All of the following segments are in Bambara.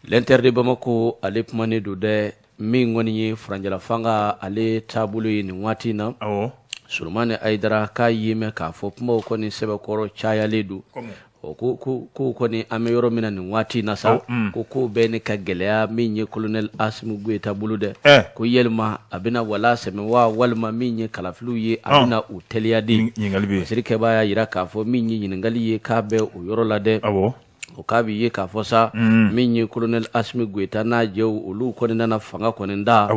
L'Inter de Bamako ale kumanen don dɛ, min kɔni ye furancɛla fanga ale taabolo ye nin waati in na. Solomani Hayidara k'a ye mɛn k'a fɔ kumaw kɔni sɛbɛkɔrɔ cayalen don. O ko kɔni an bɛ yɔrɔ min na nin waati in na sa, ko ko bɛɛ ne ka gɛlɛya min ye colonel Asimi Goyita bolo dɛ, ko yɛlɛma a bɛna wala sɛmɛ wa walima min ye kalafiliw ye a bɛna u teliya de. Fasiri kɛbaa y'a jira k'a fɔ min ye ɲininkali ye k'a bɛ o yɔrɔ la dɛ. O k'a bɛ ye k'a fɔ sa, min ye colonel Asimi Goyita n'a jɛw olu kɔni nana fanga kɔni da.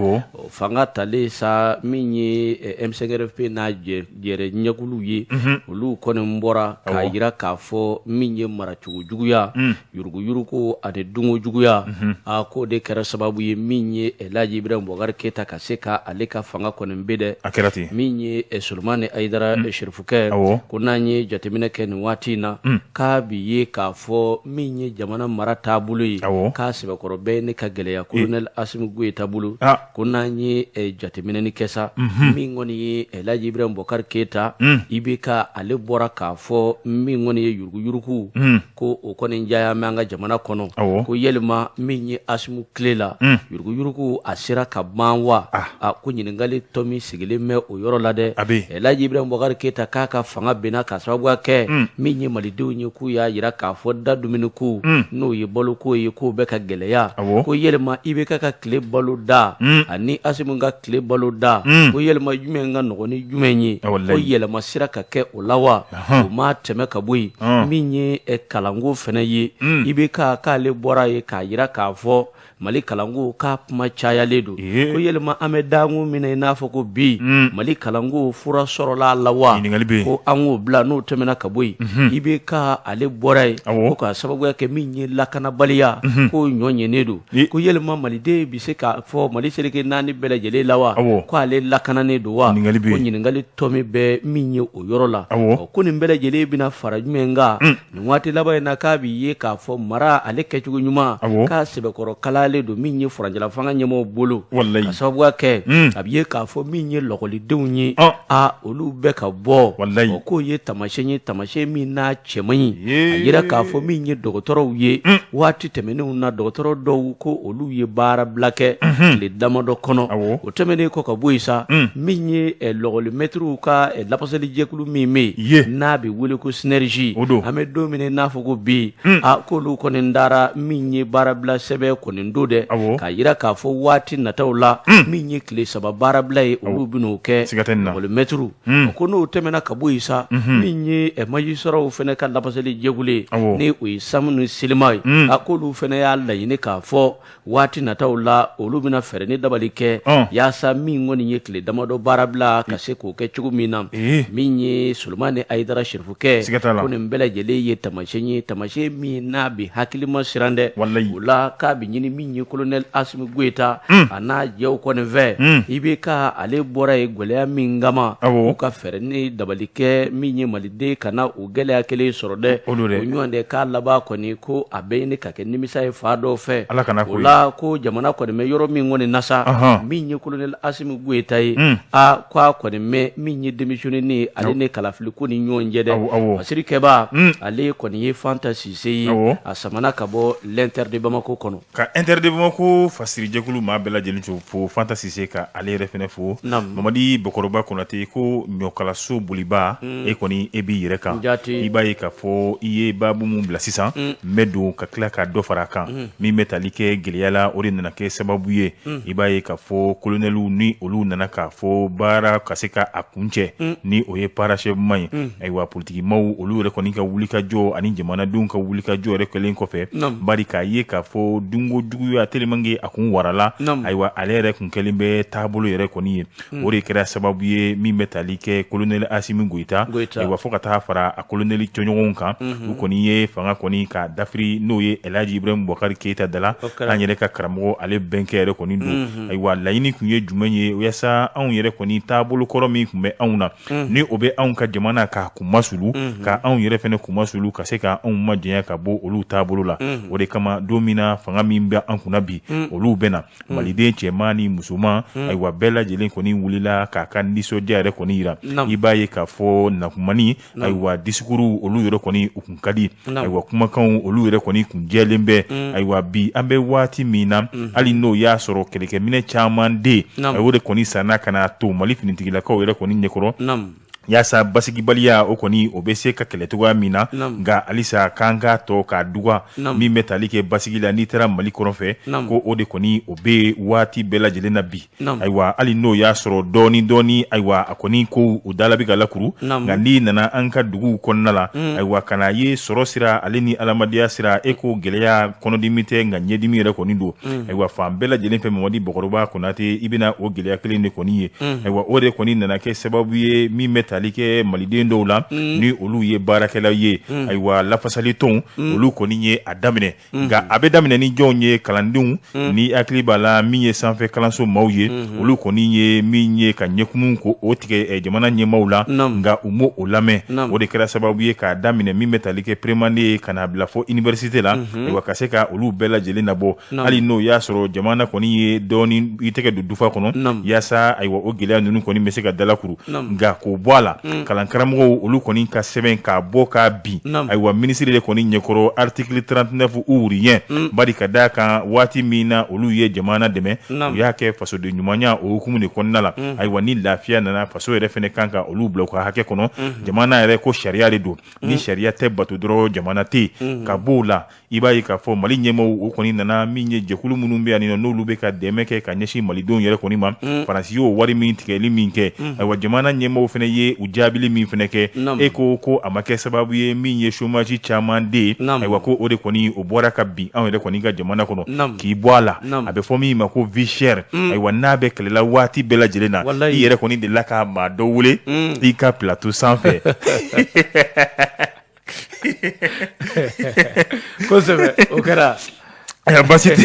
Fanga talen sa, min ye M5 RFP n'a jɛrɛ ɲɛkulu ye, olu kɔni bɔra k'a jira k'a fɔ min ye maracogo juguya, yuruguyurugu ani dunko juguya, a k'o de kɛra sababu ye min ye Elhaji Ibrahim Boubacar Keita ka se ka ale ka fanga kɔni bin dɛ. A kɛra ten. Min ye Solomani Hayidara Serifukɛ, ko n'an ye jateminɛ kɛ nin waati in na, k'a bɛ ye k'a fɔ min ye jamana mara taabolo ye, k'a sɛbɛkɔrɔ bɛɛ ne ka gɛlɛya colonel Asimi Goyita bolo. Ko n'an ye jateminɛni kɛ sa, min kɔni ye Elhaji Ibrahim Boubacar Keita, IBK ale bɔra k'a fɔ min kɔni ye yuruguyurugu, ko o kɔni jaya bɛ an ka jamana kɔnɔ. Ko yɛlɛma min ye Asimi tile la, yuruguyurugu a sera ka ban wa? A ko ɲininkali tɔ min sigilen bɛ o yɔrɔ la dɛ. Elhaji Ibrahim Boubacar Keita k'a ka fanga binna ka sababu kɛ min ye malidenw ye, k'u y'a jira k'a fɔ da dumuni ko n'o ye baloko ye, k'o bɛ ka gɛlɛya. Ko yɛlɛma IBK ka tile balo da ani Asimi ka tile balo da, ko yɛlɛma jumɛn ka nɔgɔn ni jumɛn ye? Ko yɛlɛma sera ka kɛ o la wa? O ma tɛmɛ ka bɔ yen. Min ye kalanko fana ye, IBK k'ale bɔra ye k'a jira k'a fɔ Mali kalanko k'a kuma cayalen don. Ko yɛlɛma an bɛ dankun min na i n'a fɔ ko bi, Mali kalanko fura sɔrɔla a la wa? Ko an k'o bila. N'o tɛmɛna ka bɔ yen, IBK ale bɔra yen ko k'a sababuya kɛ min ye lakanabaliya, ko ɲɔ ɲɛnen don. Ko yɛlɛma maliden bɛ se k'a fɔ Mali seleke naani bɛɛ lajɛlen la wa, ko ale lakananen don wa? Ko ɲininkali tɔ min bɛ min ye o yɔrɔ la, ko nin bɛɛ lajɛlen bɛna fara jumɛn kan nin waati laban in na? K'a bɛ ye k'a fɔ mara ale kɛcogo ɲuman, k'a sɛbɛkɔrɔ kalalen don min ye furancɛla fanga ɲɛmɔgɔw bolo, ka sababuya kɛ a bɛ ye k'a fɔ min ye lɔkɔlidenw ye, a olu bɛ ka bɔ. O k'o ye taamasiyɛn ye, taamasiyɛn min n'a cɛ man ɲi. A yira k'a fɔ min ye dɔgɔtɔrɔw ye, waati tɛmɛnenw na dɔgɔtɔrɔ dɔw ko olu ye baarabila kɛ tile damadɔ kɔnɔ. O tɛmɛnen kɔ ka bɔ yen sa, min ye lɔkɔlimɛtiriw ka lafasali jɛkulu min bɛ yen n'a bɛ wele ko SYNERGIE, an bɛ don min n'a fɔ ko bi, a k'olu kɔni dara min ye baarabila sɛbɛn kɔni don dɛ, k'a yira k'a fɔ waati nataw la, min ye tile 3 baarabila ye, olu bɛn'o kɛ lɔkɔlimɛtiriw. Ko n'o tɛmɛna ka bɔ yen sa, min ye magistrats fana ka lafasali jɛkulu ye, ni o ye SAM ni SYLEMA ye, a k'olu fana y'a laɲini k'a fɔ waati nataw la, olu bɛna fɛɛrɛ ni dabali kɛ yaasa min kɔni ye tile damadɔ baarabila ka se k'o kɛ cogo min na. Min ye Solomani Hayidara Serifukɛ, ko nin bɛɛ lajɛlen ye taamasiyɛn ye, taamasiyɛn min n'a bɛ hakilima siran dɛ. O la k'a bɛ ɲini min ye colonel Asimi Goyita a n'a jɛw kɔni fɛ, IBK ale bɔra yen gɛlɛya min kama, u ka fɛɛrɛ ni dabali kɛ min ye maliden kana o gɛlɛya kelen sɔrɔ dɛ. O ɲɔgɔn de k'a laban kɔni ko a bɛ ɲini ka kɛ nimisa ye fa dɔw fɛ. O la ko jamana kɔni bɛ yɔrɔ min kɔni na sa, min ye colonel Asimi Goyita ye, a ko a kɔni bɛ min ye démissionner ale ni kalafili ko ni ɲɔgɔn cɛ dɛ. Fasiri kɛba ale kɔni ye Fanta Sise ye, a samana ka bɔ l'Inter de Bamako kɔnɔ. Ka Inter de Bamako fasirijɛkulu maa bɛɛ lajɛlen fo, Fanta Sise ka ale yɛrɛ fɛnɛ fo. Mamadi Bɔkɔrɔba Konate ko ɲɔkalaso boliba, e kɔni e b'i yɛrɛ kan. I b'a ye k'a fɔ i ye baabu mun bila sisan, n bɛ don ka tila ka dɔ fara a kan min bɛ tali kɛ gɛlɛya la. O de nana kɛ sababu ye, i b'a ye k'a fɔ kolonɛliw ni olu nana k'a fɔ baara ka se ka a kuncɛ, ni o ye parachèvement ye. Ayiwa, politikimaw olu yɛrɛ kɔni ka wulikajɔ ani jamanadenw ka wulikajɔ yɛrɛ kɛlen kɔfɛ, bari k'a ye k'a fɔ dunko juguya tellement que a kun warala, ayiwa, ale yɛrɛ kun kɛlen bɛ taabolo yɛrɛ kɔni ye. O de kɛra sababu ye min bɛ tali kɛ colonel Asimi Goyita, ayiwa, fo ka taa fara a colonel tɔɲɔgɔnw kan, u kɔni ye fanga kɔni ka dafiri, n'o ye Elhaji Ibrahim Boubacar Keita dala, an yɛrɛ ka karamɔgɔ, ale bɛnkɛ yɛrɛ kɔni don. Ayiwa, laɲini kun ye jumɛn ye? Yaasa anw yɛrɛ kɔni taabolo kɔrɔ min tun bɛ anw na, ni o bɛ anw ka jamana k'a kunmasulu, ka anw yɛrɛ fɛnɛ kunmasulu, ka se ka anw majanya ka bɔ olu taabolo la. O de kama don min na fanga min bɛ an kunna bi, olu bɛ na maliden cɛman ni musoman, ayiwa, bɛɛ lajɛlen kɔni wulila k'a ka nisɔndiya yɛrɛ kɔni yira. I b'a ye k'a fɔ nakumani, ayiwa, discours olu yɛrɛ kɔni u kun ka di, ayiwa, kuma. kumakanw olu yɛrɛ kɔni kun jɛlen bɛ. Ayiwa, bi an bɛ waati min na, hali n'o y'a sɔrɔ kɛlɛkɛminɛ caman de, o de kɔni sanna ka na to Mali finitigilakaw yɛrɛ kɔni ɲɛkɔrɔ, yaasa basigibaliya o kɔni o bɛ se ka kɛlɛ cogoya min na. Nka halisa k'an k'a tɔ k'a duga min bɛ tali kɛ basigi la, n'i taara Mali kɔrɔn fɛ, ko o de kɔni o bɛ waati bɛɛ lajɛlen na bi. Ayiwa, hali n'o y'a sɔrɔ dɔɔni dɔɔni, ayiwa, a kɔni ko u dala bɛ ka lakuru, nka n'i nana an ka duguw kɔnɔna la, ayiwa, ka n'a ye sɔrɔ sira ale ni adamadenya sira, e ko gɛlɛya kɔnɔdimi tɛ, nka ɲɛdimi yɛrɛ kɔni don. Ayiwa, fan bɛɛ lajɛlen fɛ, Mamadi Bakɔrɔba Konate, i bɛna o gɛlɛya kelen de kɔni ye. Ayiwa, o de kɔni nana kɛ sababu ye min bɛ tali kɛ maliden dɔw la, ni olu ye baarakɛlaw ye. Ayiwa, lafasali tɔnw, olu kɔni ye a daminɛ. Nka a bɛ daminɛ ni jɔnw ye? Kalandenw. Ni hakili b'a la, min ye sanfɛ kalanso maaw ye, olu kɔni ye min ye ka ɲɛkumu ko o tigɛ jamana ɲɛmaaw la, nka u m'o o lamɛn. O de kɛra sababu ye k'a daminɛ min bɛ tali kɛ première année ye ka n'a bila fo université la, ayiwa, ka se ka olu bɛɛ lajɛlen nabɔ. Hali n'o y'a sɔrɔ jamana kɔni ye dɔɔni i tɛgɛ don dufa kɔnɔ, yaasa ayiwa o gɛlɛya ninnu kɔni bɛ se ka dalakuru, nka k'o bɔ a la, kalankaramɔgɔw olu kɔni ka sɛbɛn k'a bɔ k'a bin, ayiwa, minisiri de kɔni ɲɛkɔrɔ, article 39 ou rien. Bari ka d'a kan, waati min na olu ye jamana dɛmɛ, u y'a kɛ fasoden ɲumanya o hukumu de kɔnɔna la. Ayiwa, ni lafiya nana, faso yɛrɛ fɛnɛ kan ka olu bila u ka hakɛ kɔnɔ. Jamana yɛrɛ ko sariya de don, ni sariya tɛ bato dɔrɔn, jamana tɛ yen. Ka b'o la, i b'a ye k'a fɔ Mali ɲɛmaaw o kɔni nana min ye, jɛkulu minnu bɛ yan nɔ, n'olu bɛ ka dɛmɛ kɛ ka ɲɛsin malidenw yɛrɛ kɔni ma, Faransi y'o wari min tigɛli min kɛ, ayiwa, jamana ɲɛmaaw fana ye u jaabili min fana kɛ, e ko a ma kɛ sababu ye min ye chômage caman de ye. Ayiwa, ko o de kɔni o bɔra ka bin anw yɛrɛ kɔni ka jamana kɔnɔ. K'i bɔ a la, a bɛ fɔ min ma ko vie chère, ayiwa, n'a bɛ kɛlɛla waati bɛɛ lajɛlen na, i yɛrɛ kɔni delila ka maa dɔ wele i ka plateau sanfɛ. Kosɛbɛ, o kɛra. Ayiwa, basi tɛ.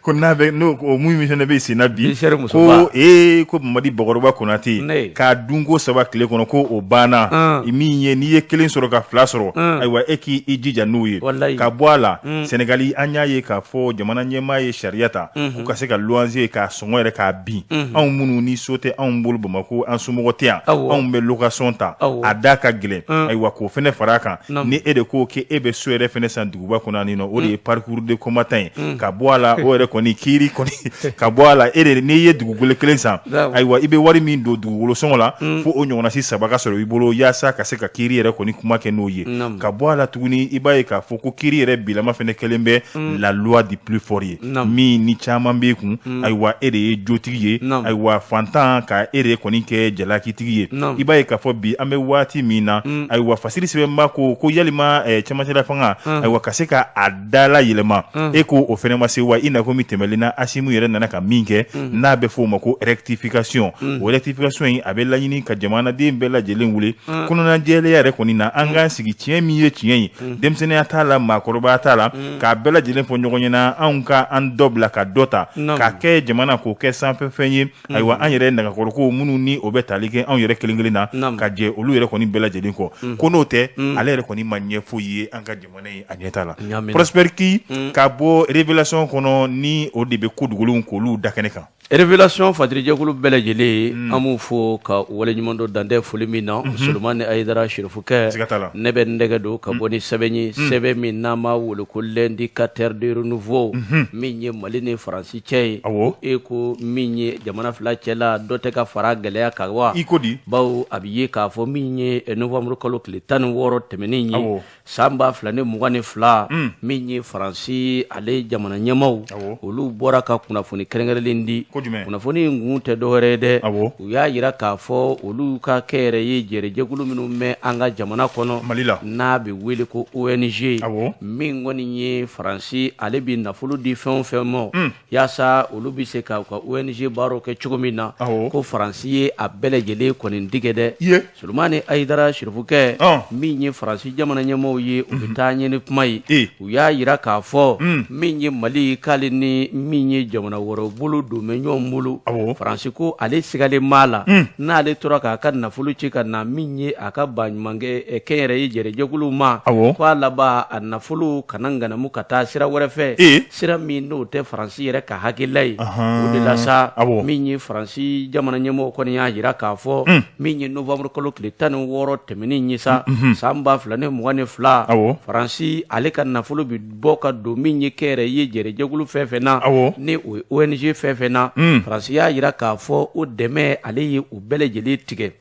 Ko n'a bɛ n'o o mun min fana bɛ sen na bi, ko ee ko Mamadi Bakɔrɔba Konate k'a dun ko saba tile kɔnɔ, ko o banna. Min ye, n'i ye kelen sɔrɔ ka fila sɔrɔ, ayiwa, e k'i jija n'o ye. Ka bɔ a la, Sɛnɛgali, an y'a ye k'a fɔ jamana ɲɛmaa ye sariya ta k'u ka se ka luwanze k'a sɔngɔ yɛrɛ k'a bin. Anw minnu ni so tɛ anw bolo Bamakɔ, an somɔgɔ tɛ yan, anw bɛ location ta, a da ka gɛlɛn. Ayiwa, k'o fana fara a kan, ni e de ko k'e bɛ so yɛrɛ fana san duguba kɔnɔ nin nɔ, o de ye parcours de combattant ye. Ka bɔ a la, o yɛrɛ kɔni kiiri kɔni, ka bɔ a la, e de n'i ye dugukolo kelen san, ayiwa, i bɛ wari min don dugukolo sɔngɔ la, fo o ɲɔgɔnna si saba ka sɔrɔ i bolo yaasa ka se ka kiiri yɛrɛ kɔni kuma kɛ n'o ye. Ka bɔ a la tuguni, i b'a ye k'a fɔ ko kiiri yɛrɛ bilama fana kɛlen bɛ la loi du plus fort ye. Min ni caman b'i kun, ayiwa, e de ye jotigi ye, ayiwa, fantan ka e de kɔni kɛ jalakitigi ye. I b'a ye k'a fɔ bi an bɛ waati min na, ayiwa, fasiri sɛbɛnba ko yalima cɛmancɛla fanga, ayiwa, ka se ka a dala yɛlɛma, e ko o fana ma se wa? I n'a ko min tɛmɛlen na, Asimu yɛrɛ nana ka min kɛ, n'a bɛ fɔ o ma ko rectification. O rectification in, a bɛ laɲini ka jamanaden bɛɛ lajɛlen wele kɔnɔnajɛlenya yɛrɛ kɔni na, an k'an sigi, tiɲɛ min ye tiɲɛ ye, denmisɛnninya t'a la, maakɔrɔbaya t'a la, k'a bɛɛ lajɛlen fɔ ɲɔgɔn ɲɛna, anw ka an dɔ bila ka dɔ ta k'a kɛ jamana k'o kɛ sanfɛfɛn ye. Ayiwa, an yɛrɛ nagakɔrɔko minnu ni o bɛ tali kɛ anw yɛrɛ kelen kelen na, ka jɛ olu yɛrɛ kɔni bɛɛ lajɛlen kɔ, ko n'o tɛ, ale yɛrɛ kɔni ma ɲɛ foyi ye an ka jamana ye a ɲɛta la. Prosper Ki ka bɔ Révélation kɔnɔ, ni o de bɛ ko dogolenw k'olu da kɛnɛ kan. Révélation fatirijɛkulu bɛɛ lajɛlen, an b'u fo ka waleɲuman dɔn dantɛ foli min na. Solomani Ayidara Sirifukɛ, ne bɛ n dɛgɛ don ka bɔ ni sɛbɛn ye, sɛbɛn min n'an b'a wele ko L'Indicateur du renouveau, min ye Mali ni Faransi cɛ ye. E ko min ye jamana fila cɛ la, dɔ tɛ ka fara gɛlɛya kan wa? I ko di? Bawo a bɛ ye k'a fɔ min ye novembre kalo tile 16 tɛmɛnen ye san 2022, min ye Faransi ale jamana ɲɛmaaw, olu bɔra ka kunnafoni kɛrɛnkɛrɛnlen di. Kunnafoni in kun tɛ dɔwɛrɛ ye dɛ, u y'a jira k'a fɔ olu ka kɛnyɛrɛye jɛrɛjɛkulu minnu bɛ an ka jamana kɔnɔ Mali la, n'a bɛ wele ko ONG, min kɔni ye Faransi ale bɛ nafolo di fɛn o fɛn ma yaasa olu bɛ se ka u ka ONG baaraw kɛ cogo min na, ko Faransi ye a bɛɛ lajɛlen kɔni tigɛ dɛ. Solomani Ayidara Sirifukɛ, min ye Faransi jamana ɲɛmaaw ye, u bɛ taa ɲɛ ni kuma ye. U y'a jira k'a fɔ min ye Mali, k'ale ni min ye jamana wɛrɛw bolo don bɛ ɲɔgɔn ɲɔgɔn bolo. Faransi ko ale sigalen b'a la, n'ale tora k'a ka nafolo ci ka na min ye a ka baɲumankɛ kɛnyɛrɛye jɛrɛjɛkuluw ma, ko a laban a nafolo kana ŋanamu ka taa sira wɛrɛ fɛ, sira min n'o tɛ Faransi yɛrɛ ka hakilila ye. O de la sa, min ye Faransi jamana ɲɛmɔgɔ kɔni y'a jira k'a fɔ min ye novembre kalo tile 16 tɛmɛnen ye sa, san 2022, Faransi ale ka nafolo bɛ bɔ ka don min ye kɛnyɛrɛye jɛrɛjɛkulu fɛn fɛn na, ni o ye ONG fɛn fɛn na, Faransi y'a jira k'a fɔ o dɛmɛ ale ye u bɛɛ lajɛlen tigɛ.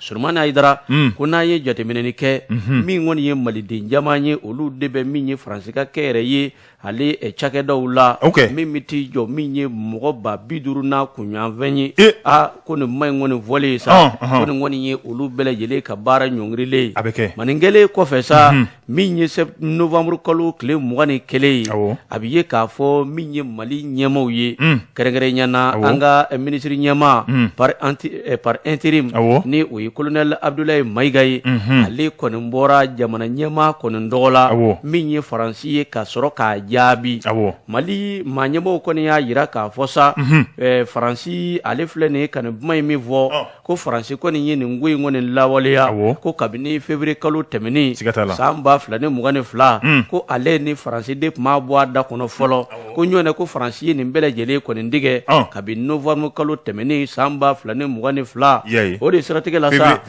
Solomani Hayidara, ko n'an ye jateminɛni kɛ, min kɔni ye maliden caman ye, olu de bɛ min ye Faransi ka kɛnyɛrɛye ale cakɛdaw la, min bɛ t'i jɔ min ye mɔgɔ 50,000 n'a kunyanfɛn ye. Aa, ko nin ma in kɔni fɔlen sa, ko nin kɔni ye olu bɛɛ lajɛlen ka baara ɲɔngirilen ye. A bɛ kɛ. Ma nin kɛlen kɔfɛ sa, min ye novembre kalo tile 21 ye, a bɛ ye k'a fɔ min ye Mali ɲɛmaaw ye, kɛrɛnkɛrɛnya na an ka minisiri ɲɛmaa par intérim, ni o ye colonel Abdoulaye Mayiga ye, ale kɔni bɔra jamana ɲɛmaa kɔni tɔgɔ la, min ye Faransi ye, ka sɔrɔ k'a jaabi. Mali maa ɲɛmɔgɔw kɔni y'a jira k'a fɔ sa, Faransi ale filɛ nin ye ka nin kuma in min fɔ, ko Faransi kɔni ye nin ko in kɔni lawaleya, ko kabini février kalo tɛmɛnen san 2022, ko ale ni Faransi de tun b'a bɔ a da kɔnɔ fɔlɔ, ko ɲɔgɔn ko Faransi ye nin bɛɛ lajɛlen kɔni tigɛ kabini novembre kalo tɛmɛnen san 2022. O de siratigɛ la sa,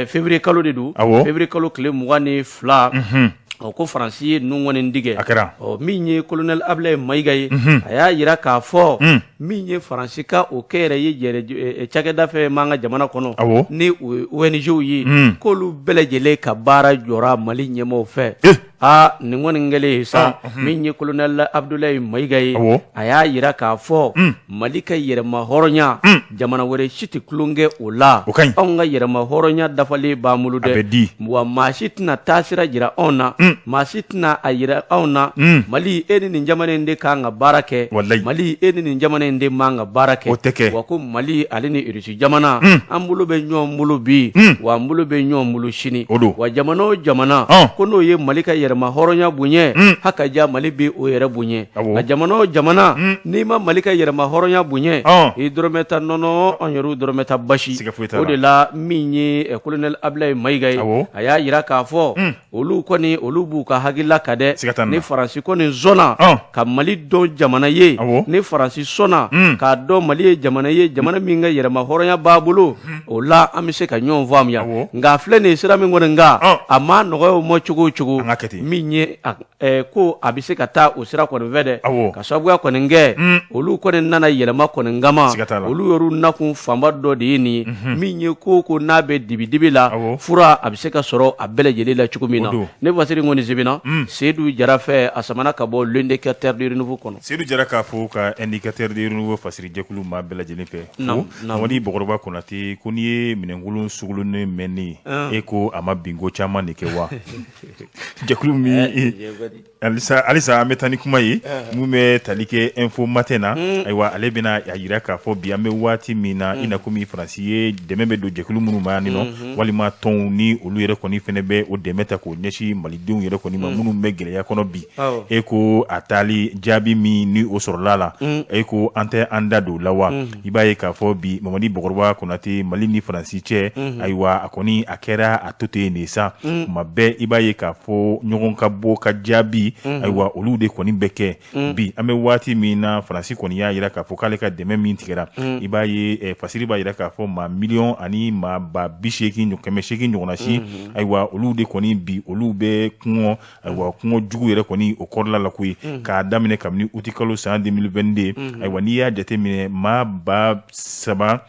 février kalo de don, février kalo tile 22, ɔ ko Faransi ye ninnu kɔni tigɛ. Ɔ min ye colonel Abdoulaye Mayiga ye, a y'a jira k'a fɔ min ye Faransi ka o kɛnyɛrɛye jɛrɛ cakɛda fɛn b'an ka jamana kɔnɔ, ni o ye ONG ye, k'olu bɛɛ lajɛlen ka baara jɔra Mali ɲɛmaaw fɛ. Aa, nin kɔni kɛlen sa, min ye colonel Abdoulaye Mayiga ye, a y'a jira k'a fɔ Mali ka yɛrɛma hɔrɔnya, jamana wɛrɛ si tɛ tulonkɛ o la. Anw ka yɛrɛma hɔrɔnya dafalen b'an bolo dɛ, wa maa si tɛna taasira jira anw na, maa si tɛna a jira anw na. Mali, e ni nin jamana in de kan ka baara kɛ. Mali, e ni nin jamana in de man ka baara kɛ. Wa ko Mali ale ni Irisi jamana, an bolo bɛ ɲɔgɔn bolo bi, wa an bolo bɛ ɲɔgɔn bolo sini. Wa jamana o jamana ko n'o ye Mali ka yɛrɛma hɔrɔnya bonya, haka ja Mali bɛ o yɛrɛ bonya. Nka jamana o jamana, n'i ma Mali ka yɛrɛma hɔrɔnya bonya, i dɔrɔmɛ ta nɔnɔ, an yɛrɛw dɔrɔmɛ ta basi. O de la min ye colonel Abdoulaye Mayiga ye, a y'a jira k'a fɔ olu kɔni olu b'u ka hakilila ka dɛ, ni Faransi kɔni sɔnna ka Mali dɔn jamana ye, ni Faransi sɔnna k'a dɔn Mali ye jamana ye, jamana min ka yɛrɛma hɔrɔnya b'a bolo, o la an bɛ se ka ɲɔgɔn faamuya. Nka filɛ nin ye sira min kɔni kan, a ma nɔgɔya o ma cogo o cogo, min ye ko a bɛ se ka taa o sira kɔni fɛ dɛ, ka sababuya kɔni kɛ olu kɔni nana yɛlɛma kɔni kama, olu yɛrɛ nakun fanba dɔ de ye nin ye, min ye ko n'a bɛ dibidibi la, fura a bɛ se ka sɔrɔ a bɛɛ lajɛlen la cogo min na. Ne fasiri kɔni sɛbɛnna Seydou Jara fɛ, a samana ka bɔ l'indicateur du renouveau kɔnɔ. Seydou Jara k'a fɔ ka indicateur du renouveau fasiri jɛkulu maa bɛɛ lajɛlen fɛ. Mamadi Bɔkɔrɔba Konate, ko n'i ye minɛnkolon sugulunnen mɛnni, e ko a ma binko caman de kɛ wa? Jɛkulu min halisa an bɛ taa ni kuma ye mun bɛ tali kɛ Info Matin na. Ayiwa, ale bɛna a jira k'a fɔ bi an bɛ waati min na, i na komi Faransi ye dɛmɛ bɛ don jɛkulu minnu ma yan nɔ, walima tɔnw ni olu yɛrɛ kɔni fɛnɛ bɛ o dɛmɛ ta k'o ɲɛsin malidenw yɛrɛ kɔni ma minnu bɛ gɛlɛya kɔnɔ bi. E ko a taali jaabi min ni o sɔrɔla la, e ko an tɛ an da don o la wa? I b'a ye k'a fɔ bi Mamadi Bɔkɔrɔba Konate, Mali ni Faransi cɛ, ayiwa a kɔni a kɛra a to ten de sa. Kuma bɛɛ i b'a ye k'a fɔ ɲɔgɔn ka bɔ ka jaabi, ayiwa olu de kɔni bɛ kɛ bi. An bɛ waati min na, Faransi kɔni y'a jira k'a fɔ k'ale ka dɛmɛ min tigɛra, i b'a ye fasiri b'a jira k'a fɔ maa miliyɔn ani maa 800,000 800 ɲɔgɔnna si, ayiwa olu de kɔni bi olu bɛ kungo, ayiwa kungo jugu yɛrɛ kɔni o kɔrɔla la koyi, k'a daminɛ kabini uti kalo san 2022. Ayiwa n'i y'a jateminɛ, maa 3,000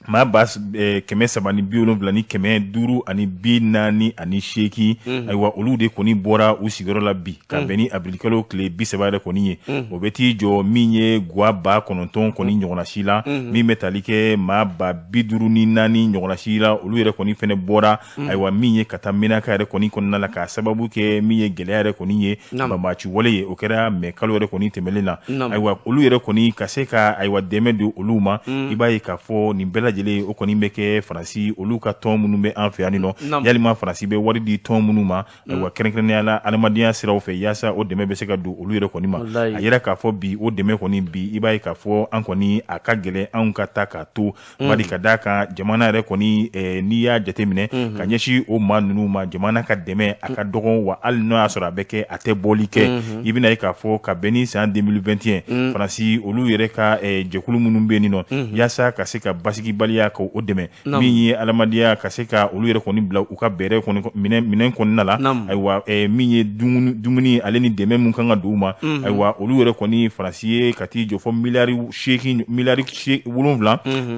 maa 370,548, ayiwa olu de kɔni bɔra u sigiyɔrɔ la bi ka bɛn ni abrilikalo tile 30 yɛrɛ kɔni ye. O bɛ t'i jɔ min ye gwa 9,000 kɔni ɲɔgɔnna si la, min bɛ tali kɛ maa 54,000 ɲɔgɔnna si la, olu yɛrɛ kɔni fɛnɛ bɔra, ayiwa min ye ka taa Menaka yɛrɛ kɔni kɔnɔna la, k'a sababu kɛ min ye gɛlɛya yɛrɛ kɔni ye, banbaanci wale ye, o kɛra mɛ kalo yɛrɛ kɔni tɛmɛlen na. Ayiwa olu yɛrɛ kɔni ka se ka ayiwa dɛmɛ don olu ma, i b'a ye k'a fɔ nin bɛɛ lajɛlen o kɔni bɛ kɛ Faransi olu ka tɔn minnu bɛ an fɛ yan nɔ, yalima Faransi bɛ wari di tɔn minnu ma, ayiwa kɛrɛnkɛrɛnnenya la adamadenya siraw fɛ, yaasa o dɛmɛ bɛ se ka don olu yɛrɛ kɔni ma. A yira k'a fɔ bi o dɛmɛ kɔni bi, i b'a ye k'a fɔ an kɔni a ka gɛlɛn anw ka ta k'a to, bari ka d'a kan jamana yɛrɛ kɔni, n'i y'a jateminɛ ka ɲɛsin o maa ninnu ma, jamana ka dɛmɛ a ka dɔgɔn, wa hali n'o y'a sɔrɔ a bɛ kɛ, a tɛ bɔli kɛ. I bɛna ye k'a fɔ ka bɛn ni san 2021, Faransi olu yɛrɛ ka jɛkulu minnu bɛ yen nɔ, yaasa ka se ka basigibaliya ka o dɛmɛ, min ye adamadenya ka se ka olu yɛrɛ kɔni bila u ka bɛrɛ kɔni minɛn kɔnɔna la, ayiwa min ye dumuni ale ni dɛmɛ min kan ka don u ma, ayiwa olu yɛrɛ kɔni Faransi ye ka t'i jɔ fɔ miliyari 8, miliyari 7,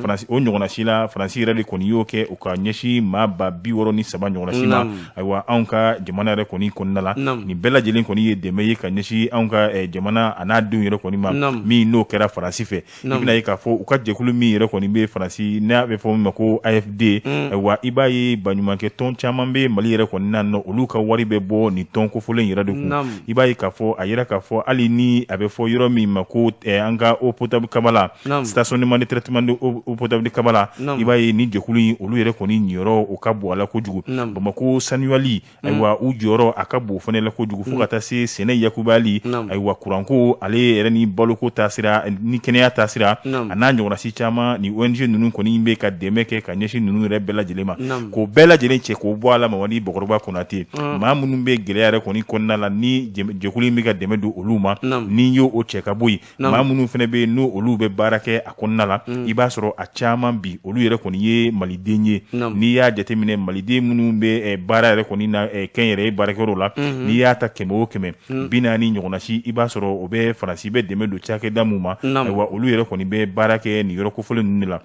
Faransi o ɲɔgɔnna si la. Faransi yɛrɛ de kɔni y'o kɛ u ka ɲɛsin maa 63 000 ɲɔgɔnna si ma. Ayiwa anw ka jamana yɛrɛ kɔni kɔnɔna la, nin bɛɛ lajɛlen kɔni ye dɛmɛ ye ka ɲɛsin anw ka jamana a n'a denw yɛrɛ kɔni ma, min n'o kɛra Faransi fɛ. I bɛna ye k'a fɔ u ka jɛkulu min yɛrɛ kɔni bɛ Faransi, n'a bɛ fɔ min ma ko AFD, ayiwa i b'a ye baɲumankɛ tɔn caman bɛ Mali yɛrɛ kɔni na nɔ, olu ka wari bɛ bɔ nin tɔn kofɔlen yɛrɛ de kun. I b'a ye k'a fɔ a yira k'a fɔ hali ni a bɛ fɔ yɔrɔ min ma ko an ka eau potable Kabala, stationnement de traitement de eau potable Kabala, i b'a ye ni jɛkulu in olu yɛrɛ kɔni niyɔrɔ o ka bon a la kojugu. Bamakɔ sanuyali, ayiwa u jɔyɔrɔ a ka bon fana la kojugu, fo ka taa se sɛnɛ yakubali, ayiwa kuranko ale yɛrɛ ni baloko taasira ni kɛnɛya taasira, a n'a ɲɔgɔnna si caman. Ni ONG ninnu kɔni bɛ ka dɛmɛ kɛ ka ɲɛsin ninnu yɛrɛ bɛɛ lajɛlen ma, k'o bɛɛ lajɛlen cɛ k'o bɔ a la. Mamadi Bɔkɔrɔba Konate, maa minnu bɛ gɛlɛya yɛrɛ kɔni kɔnɔna la, ni jɛkulu in bɛ ka dɛmɛ don olu ma, ni y'o cɛ ka bɔ yen, maa minnu fana bɛ yen n'o olu bɛ baara kɛ a kɔnɔna la, i b'a sɔrɔ a caman bi olu yɛrɛ kɔni ye maliden ye. N'i y'a jateminɛ, maliden minnu bɛ baara yɛrɛ kɔni na kɛnyɛrɛye baarakɛyɔrɔ la, n'i y'a ta 100 o 140 ɲɔgɔnna si, i b'a sɔrɔ o bɛ Faransi bɛ dɛmɛ don cakɛda mun ma, ayiwa olu yɛrɛ kɔni bɛ baara kɛ nin yɔrɔ kofɔlen ninnu de la.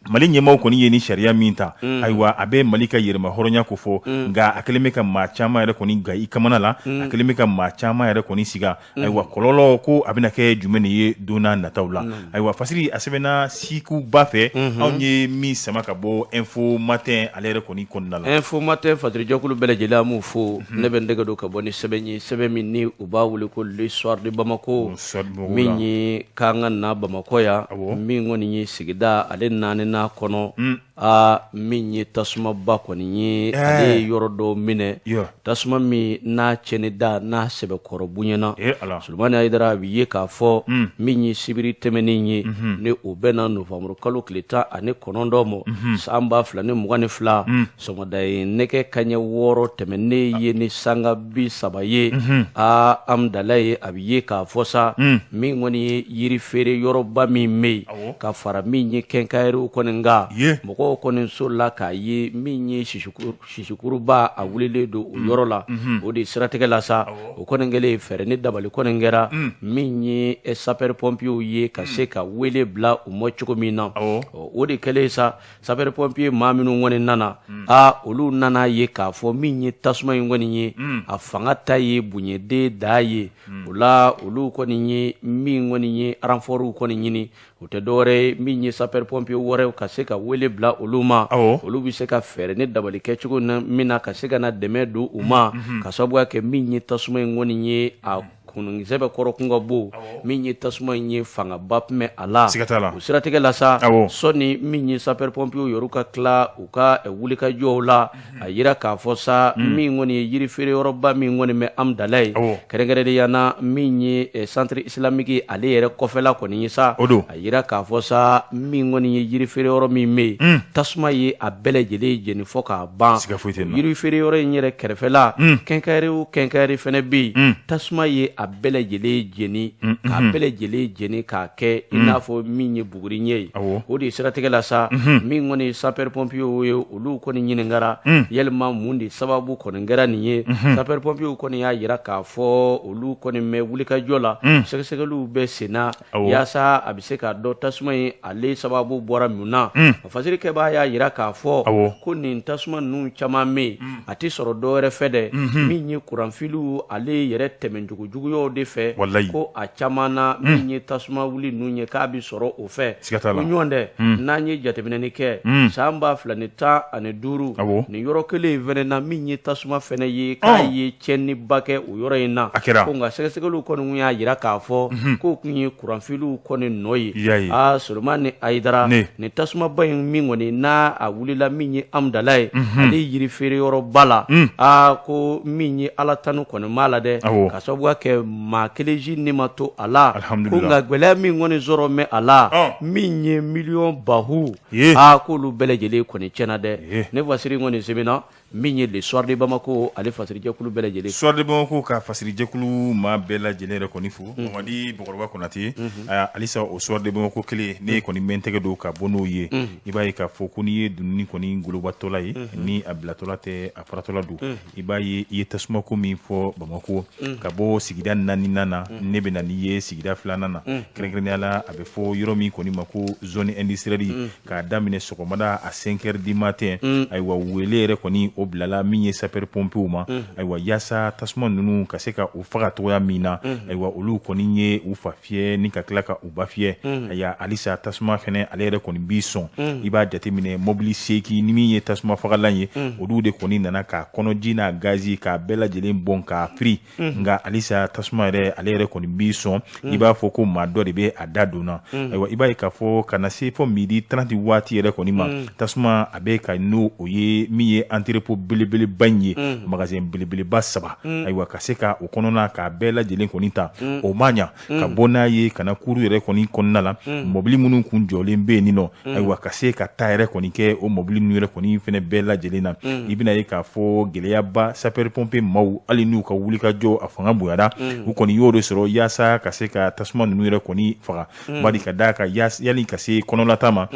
Mali ɲɛmaaw kɔni ye ni sariya min ta, ayiwa a bɛ Mali ka yɛrɛma hɔrɔnya ko fɔ, nka a kɛlen bɛ ka maa caman yɛrɛ kɔni ga i kamana la, a kɛlen bɛ ka maa caman yɛrɛ kɔni siga. Ayiwa kɔlɔlɔ ko a bɛna kɛ jumɛn de ye don n'a nataw la? Ayiwa Fasiri, a sɛbɛnna Sikuba fɛ, anw ye min sama ka bɔ Info Matin ale yɛrɛ kɔni kɔnɔna la. Info Matin fatirijɛkulu bɛɛ lajɛlen, an b'u fo. Ne bɛ n dɛgɛ don ka bɔ ni sɛbɛn ye, sɛbɛn min ni u b'a wele ko Le Soir de Bamako, min ye k'an ka na Bamakɔ yan, min kɔni ye sigida ale naaninan kɔnɔ, a min ye tasumaba kɔni ye, ale ye yɔrɔ dɔw minɛ, tasuma min n'a cɛnni da n'a sɛbɛkɔrɔ bonyana. Solomani Hayidara, a bɛ ye k'a fɔ min ye sibiri tɛmɛnen ye, ni o bɛnna novanburu kalo tile 19 ma san 2022, sɔgɔmada ye nɛgɛ kaɲɛ 6 tɛmɛnen ye ni sanga 30 ye, aa Amudalayi, a bɛ ye k'a fɔ sa, min kɔni ye yiri feere yɔrɔba min bɛ yen, ka fara min ye quincaillerie kɔni kan, mɔgɔw kɔni sɔrɔla k'a ye min ye sisikuruba a wulilen don o yɔrɔ la. O de siratigɛ la sa, o kɔni kɛlen, fɛɛrɛ ni dabali kɔni kɛra min ye sapeur pompiers ye ka se ka wele bila u ma cogo min na. O de kɛlen sa, sapeur pompier maa minnu kɔni nana, aa olu nana ye k'a fɔ min ye tasuma in kɔni ye, a fanga ta ye bonyeden da ye. O la olu kɔni ye min kɔni ye renfortw kɔni ɲini, o tɛ dɔwɛrɛ ye min ye sapeur pompier wɛrɛw ka se ka wele bila olu ma, olu bɛ se ka fɛɛrɛ ni dabali kɛ cogo min na ka se ka na dɛmɛ don u ma, ka sababuya kɛ min ye tasuma in kɔni ye, a kununkisɛ bɛ kɔrɔ kun ka bon, min ye tasuma in ye fangaba tun bɛ a la. O siratigɛ la sa, sɔni min ye sapeur pompier yɛrɛ ka tila u ka wulikajɔw la, a yira k'a fɔ sa, min kɔni ye yiri feere yɔrɔba min kɔni bɛ Amudalayi, kɛrɛnkɛrɛnnenya na min ye centre islamique ale yɛrɛ kɔfɛla kɔni ye sa, a yira k'a fɔ sa, min kɔni ye yiri feere yɔrɔ min bɛ yen, tasuma ye a bɛɛ lajɛlen jeni fɔ k'a ban. Yiri feere yɔrɔ in yɛrɛ kɛrɛfɛla, quincaillerie o quincaillerie fɛnɛ bɛ yen, tasuma ye a bɛɛ lajɛlen jeni, k'a bɛɛ lajɛlen jeni k'a kɛ i n'a fɔ min ye buguri ɲɛ ye. O de siratigɛ la sa, min kɔni ye sapeur pompier ye, olu kɔni ɲininkara yalima mun de sababu kɔni kɛra nin ye. Sapeur pompier kɔni y'a yira k'a fɔ olu kɔni bɛ wulikajɔ la, sɛgɛsɛgɛliw bɛ senna yaasa a bɛ se k'a dɔn tasuma in ale sababu bɔra mun na. A fasirikɛbaa y'a yira k'a fɔ ko nin tasuma ninnu caman bɛ yen, a tɛ sɔrɔ dɔwɛrɛ fɛ dɛ, min ye kuranfiliw ale yɛrɛ tɛmɛcogo jugu. juguyaw de fɛ ko a caman na min ye tasuma wuli ninnu ye k'a bɛ sɔrɔ o fɛ ko ɲɔgɔn dɛ n'an ye jateminɛni kɛ san 2015 nin yɔrɔ kelen in fɛnɛ na min ye tasuma fɛnɛ ye k'a ye tiɲɛniba kɛ o yɔrɔ in na ko nka sɛgɛsɛgɛliw kɔni tun y'a jira k'a fɔ k'o tun ye kuranfiliw kɔni nɔ ye aa Solomani Hayidara nin tasumaba in min kɔni n'a a wulila min ye Amudalayi ale yiri feere yɔrɔba la aa ko min ye Ala tanu kɔni b'a la dɛ ka sababu kɛ maa kelen si ni ma to a la ko nka gɛlɛya min kɔni sɔrɔ mɛ a la min ye miliyɔn bahu aa k'olu bɛɛ lajɛlen kɔni tiɲɛna dɛ ne fasiri kɔni sɛbɛnna min ye le soir de Bamako ale fasirijɛkulu bɛɛ lajɛlen soir de Bamako ka fasirijɛkulu maa bɛɛ lajɛlen yɛrɛ kɔni fo Mamadi Bɔkɔrɔba Konate halisa o soir de Bamako kelen ne kɔni bɛ n tɛgɛ don ka bɔ n'o ye i b'a ye k'a fɔ ko n'i ye dununi kɔni golobatɔla ye ni a bilatɔla tɛ a faratɔla don i b'a ye i ye tasumako min fɔ Bamako ka bɔ sigida naaninan na ne bɛ na n'i ye sigida filanan na kɛrɛnkɛrɛnnenya la a bɛ fɔ yɔrɔ min kɔni ma ko zone industrielle k'a daminɛ sɔgɔmada à 5 heures du matin ayiwa wele yɛrɛ kɔni o bilala min ye sapeur pompiers ma ayiwa yaasa tasuma ninnu ka se ka u faga cogoya min na ayiwa olu kɔni ye u fa fiyɛ ni ka tila ka u ba fiyɛ ayiwa halisa tasuma fɛnɛ ale yɛrɛ kɔni b'i sɔn i b'a jateminɛ mobili 8 ni min ye tasuma fagalan ye olu de kɔni nana k'a kɔnɔji n'a gazi k'a bɛɛ lajɛlen bɔn k'a firi nka halisa tasuma yɛrɛ ale yɛrɛ kɔni b'i sɔn i b'a fɔ ko maa dɔ de bɛ a da donna ayiwa i b'a ye k'a fɔ ka na se fɔ midi 30 waati yɛrɛ kɔni ma tasuma a bɛ ka n'o o ye min ye entrepôt belebeleba in ye magasin belebeleba 3 ayiwa ka se ka o kɔnɔna k'a bɛɛ lajɛlen kɔni ta o ma ɲa ka bɔ n'a ye ka na kuru yɛrɛ kɔni kɔnɔna la mɔbili minnu kun jɔlen bɛ yen nɔ ayiwa ka se ka taa yɛrɛ kɔni kɛ o mɔbili ninnu yɛrɛ kɔni fɛnɛ bɛɛ lajɛlen na i bɛna ye k'a fɔ gɛlɛyaba sapeur pompier maaw hali n'u ka wulikajɔ a fanga bonyara u kɔni y'o de sɔrɔ yaasa ka se ka tasuma ninnu yɛrɛ kɔni faga bari ka d'a kan yanni ka se kɔnɔlata ma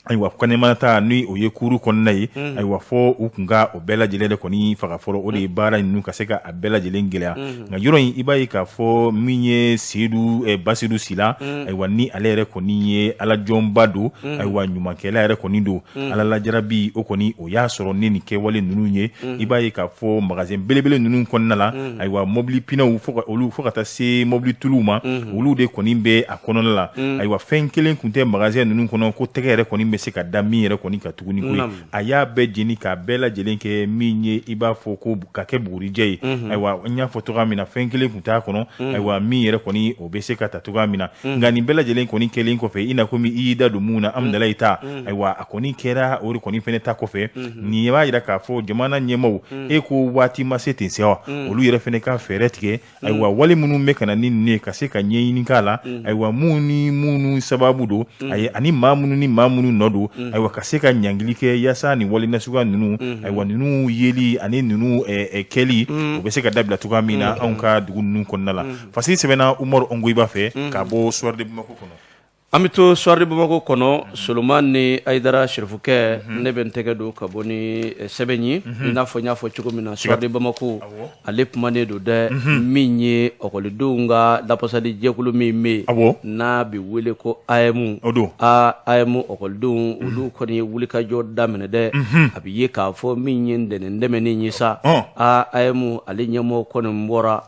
ayiwa kɛnɛmata ni o ye kuru kɔnɔna ye ayiwa fɔ u kun ka o bɛɛ lajɛlen de kɔni faga fɔlɔ o de ye baara ninnu ka se ka a bɛɛ lajɛlen gɛlɛya nka yɔrɔ in i b'a ye k'a fɔ min ye Seyidu Basiru Sila ayiwa ni ale yɛrɛ kɔni ye alajɔnba don ayiwa ɲumankɛla yɛrɛ kɔni don Ala lajarabi o kɔni o y'a sɔrɔ ni nin kɛwale ninnu ye i b'a ye k'a fɔ magasin belebele ninnu kɔnɔna la ayiwa mobili pinɛw olu fo ka taa se mobili tuluw ma olu de kɔni bɛ a kɔnɔna la ayiwa fɛn kelen tun tɛ magasin ninnu kɔnɔ ko tɛgɛ yɛrɛ kɔni bɛ se ka da min yɛrɛ kɔni ka tuguni koyi a y'a bɛɛ jeni k'a bɛɛ lajɛlen kɛ min ye i b'a fɔ ko ka kɛ bugurijɛ ye ayiwa n y'a fɔ cogoya min na fɛn kelen tun t'a kɔnɔ ayiwa min yɛrɛ kɔni o bɛ se ka ta cogoya min na nka nin bɛɛ lajɛlen kɔni kɛlen kɔfɛ i n'a komi i y'i da don mun na Amudalayi ta ayiwa a kɔni kɛra o de kɔni fɛnɛ ta kɔfɛ nin b'a jira k'a fɔ jamana ɲɛmaaw e ko waati ma se ten se wa olu yɛrɛ fɛnɛ ka fɛɛrɛ tigɛ ayiwa wale minnu bɛ ka na ni ninnu ye ka se ka ɲɛɲini k'a la ayiwa mun ni minnu sababu don ayi ani maa minnu ni maa minnu nɔ don ayiwa ka se ka ɲangili kɛ yaasa nin wale nasuguya ninnu ayiwa ninnu yeli ani ninnu kɛli o bɛ se ka dabila cogoya min na anw ka dugu ninnu kɔnɔna la fasiri sɛbɛnna Umaru Ongoyiba fɛ ka bɔ Soir de Bamako kɔnɔ. An bɛ to Soir de Bamako kɔnɔ Solomani Hayidara Sirifukɛ ne bɛ n tɛgɛ don ka bɔ ni sɛbɛn ye i n'a fɔ n y'a fɔ cogo min na Soir de Bamako ale kumanen don dɛ min ye ɔkɔlidenw ka lafasali jɛkulu min bɛ yen n'a bɛ wele ko AEEM AEEM ɔkɔlidenw olu kɔni ye wulikajɔ daminɛ dɛ a bɛ ye k'a fɔ min ye ntɛnɛn tɛmɛnen ye sa AEEM ale ɲɛmɔgɔ kɔni bɔra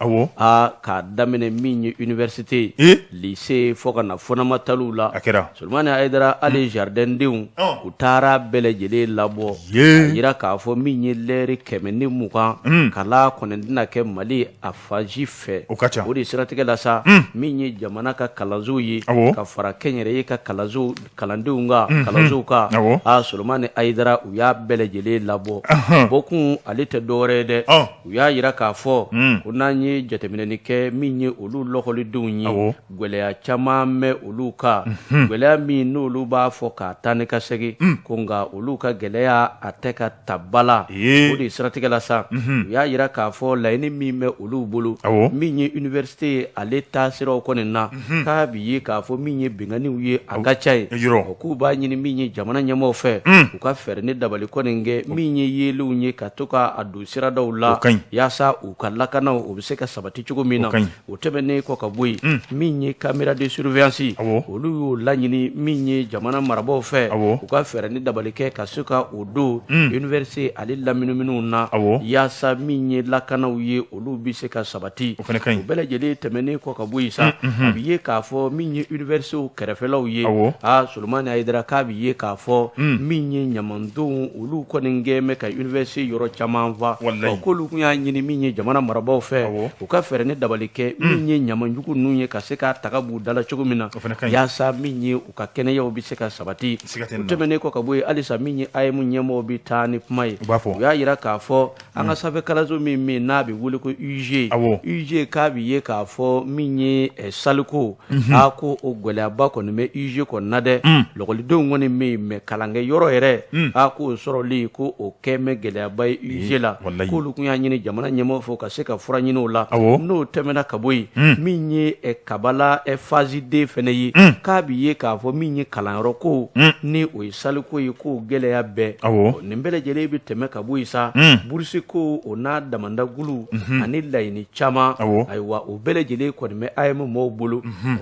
k'a daminɛ min ye université lycée fo ka na fondamentaliw la a kɛra Solomani Hayidara hali jardin denw u taara bɛɛ lajɛlen labɔ a jira k'a fɔ min ye lɛri 120 kalan kɔni tɛna kɛ Mali a fan si fɛ o ka ca o de siratigɛ la sa min ye jamana ka kalansow ye ka fara kɛnyɛrɛye ka kalansow kalandenw ka kalansow kan a Solomani Hayidara u y'a bɛɛ lajɛlen labɔ bɔkun ale tɛ dɔwɛrɛ ye dɛ u y'a jira k'a fɔ ko n'an ye jateminɛni kɛ min ye olu lɔkɔlidenw ye gɛlɛya caman bɛ olu kan gɛlɛya min n'olu b'a fɔ k'a taa ni ka segin ko nka olu ka gɛlɛya a tɛ ka ta ba la o de siratigɛ la sa u y'a jira k'a fɔ laɲini min bɛ olu bolo min ye université ye ale taasiraw kɔni na k'a bɛ ye k'a fɔ min ye binkanniw ye a ka ca yen k'u b'a ɲini min ye jamana ɲɛmaaw fɛ u ka fɛɛrɛ ni dabali kɔni kɛ min ye yeelenw ye ka to k'a don siradaw la yaasa u ka lakanaw o bɛ se ka sabati cogo min na o tɛmɛnen kɔ ka bɔ yen min ye caméra de surveillance olu y'o laɲini min ye jamana marabaaw fɛ u ka fɛɛrɛ ni dabali kɛ ka se ka o don université ale laminiminiw na yaasa min ye lakanaw ye olu bɛ se ka sabati o bɛɛ lajɛlen tɛmɛnen kɔ ka bɔ yen sa a bɛ ye k'a fɔ min ye universitéw kɛrɛfɛlaw ye aa Solomani Hayidara k'a bɛ ye k'a fɔ min ye ɲamantonw olu kɔni kɛlen bɛ ka université yɔrɔ caman fa k'olu tun y'a ɲini min ye jamana marabaaw fɛ u ka fɛɛrɛ ni dabali kɛ min ye ɲamanjugu ninnu ye ka se k'a ta ka b'u da la cogo min na yaasa min ye u ka kɛnɛyaw bɛ se ka sabati o tɛmɛnen kɔ ka bɔ yen halisa min ye AEEM ɲɛmɔgɔw bɛ taa ni kuma ye u y'a jira k'a fɔ an ka sanfɛ kalanso min bɛ yen n'a bɛ wele ko UG UG k'a bɛ ye k'a fɔ min ye saliko a ko o gɛlɛyaba kɔni bɛ UG kɔnɔna na dɛ lɔgɔlidenw kɔni bɛ yen mais kalankɛ yɔrɔ yɛrɛ a k'o sɔrɔli ko o kɛlen bɛ gɛlɛyaba ye UG la k'olu tun y'a ɲini jamana ɲɛmɔgɔw fɛ ka se ka fura ɲini o la n'o tɛmɛna ka bɔ yen min ye kabala phase deux fana ye k'a bɛ ye k'a fɔ min ye kalanyɔrɔ ko ni o ye saliko ye k'o gɛlɛya bɛɛ nin bɛɛ lajɛlen bɛ tɛmɛ ka bɔ yen sa burusi ko o n'a damandagulu ani laɲini caman ayiwa o bɛɛ lajɛlen kɔni bɛ AEEM mɔgɔw bolo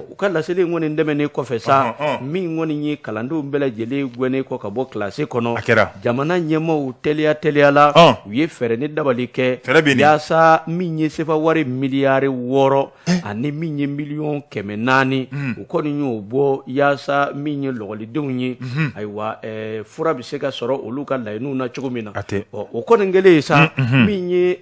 u ka laseli in kɔni tɛmɛnen kɔfɛ sa min kɔni ye kalandenw bɛɛ lajɛlen gɛnnen kɔ ka bɔ kilasi kɔnɔ a kɛra jamana ɲɛmaaw teliya teliya la u ye fɛɛrɛ ni dabali kɛ yaasa min ye sefa wari miliyari 6 ani min ye miliyɔn 400 u kɔni y'o bɔ yaasa min ye lɔgɔlidenw ye ayiwa fura bɛ se ka sɔrɔ olu ka laɲiniw na cogo min na o kɔni kɛlen ye sa min ye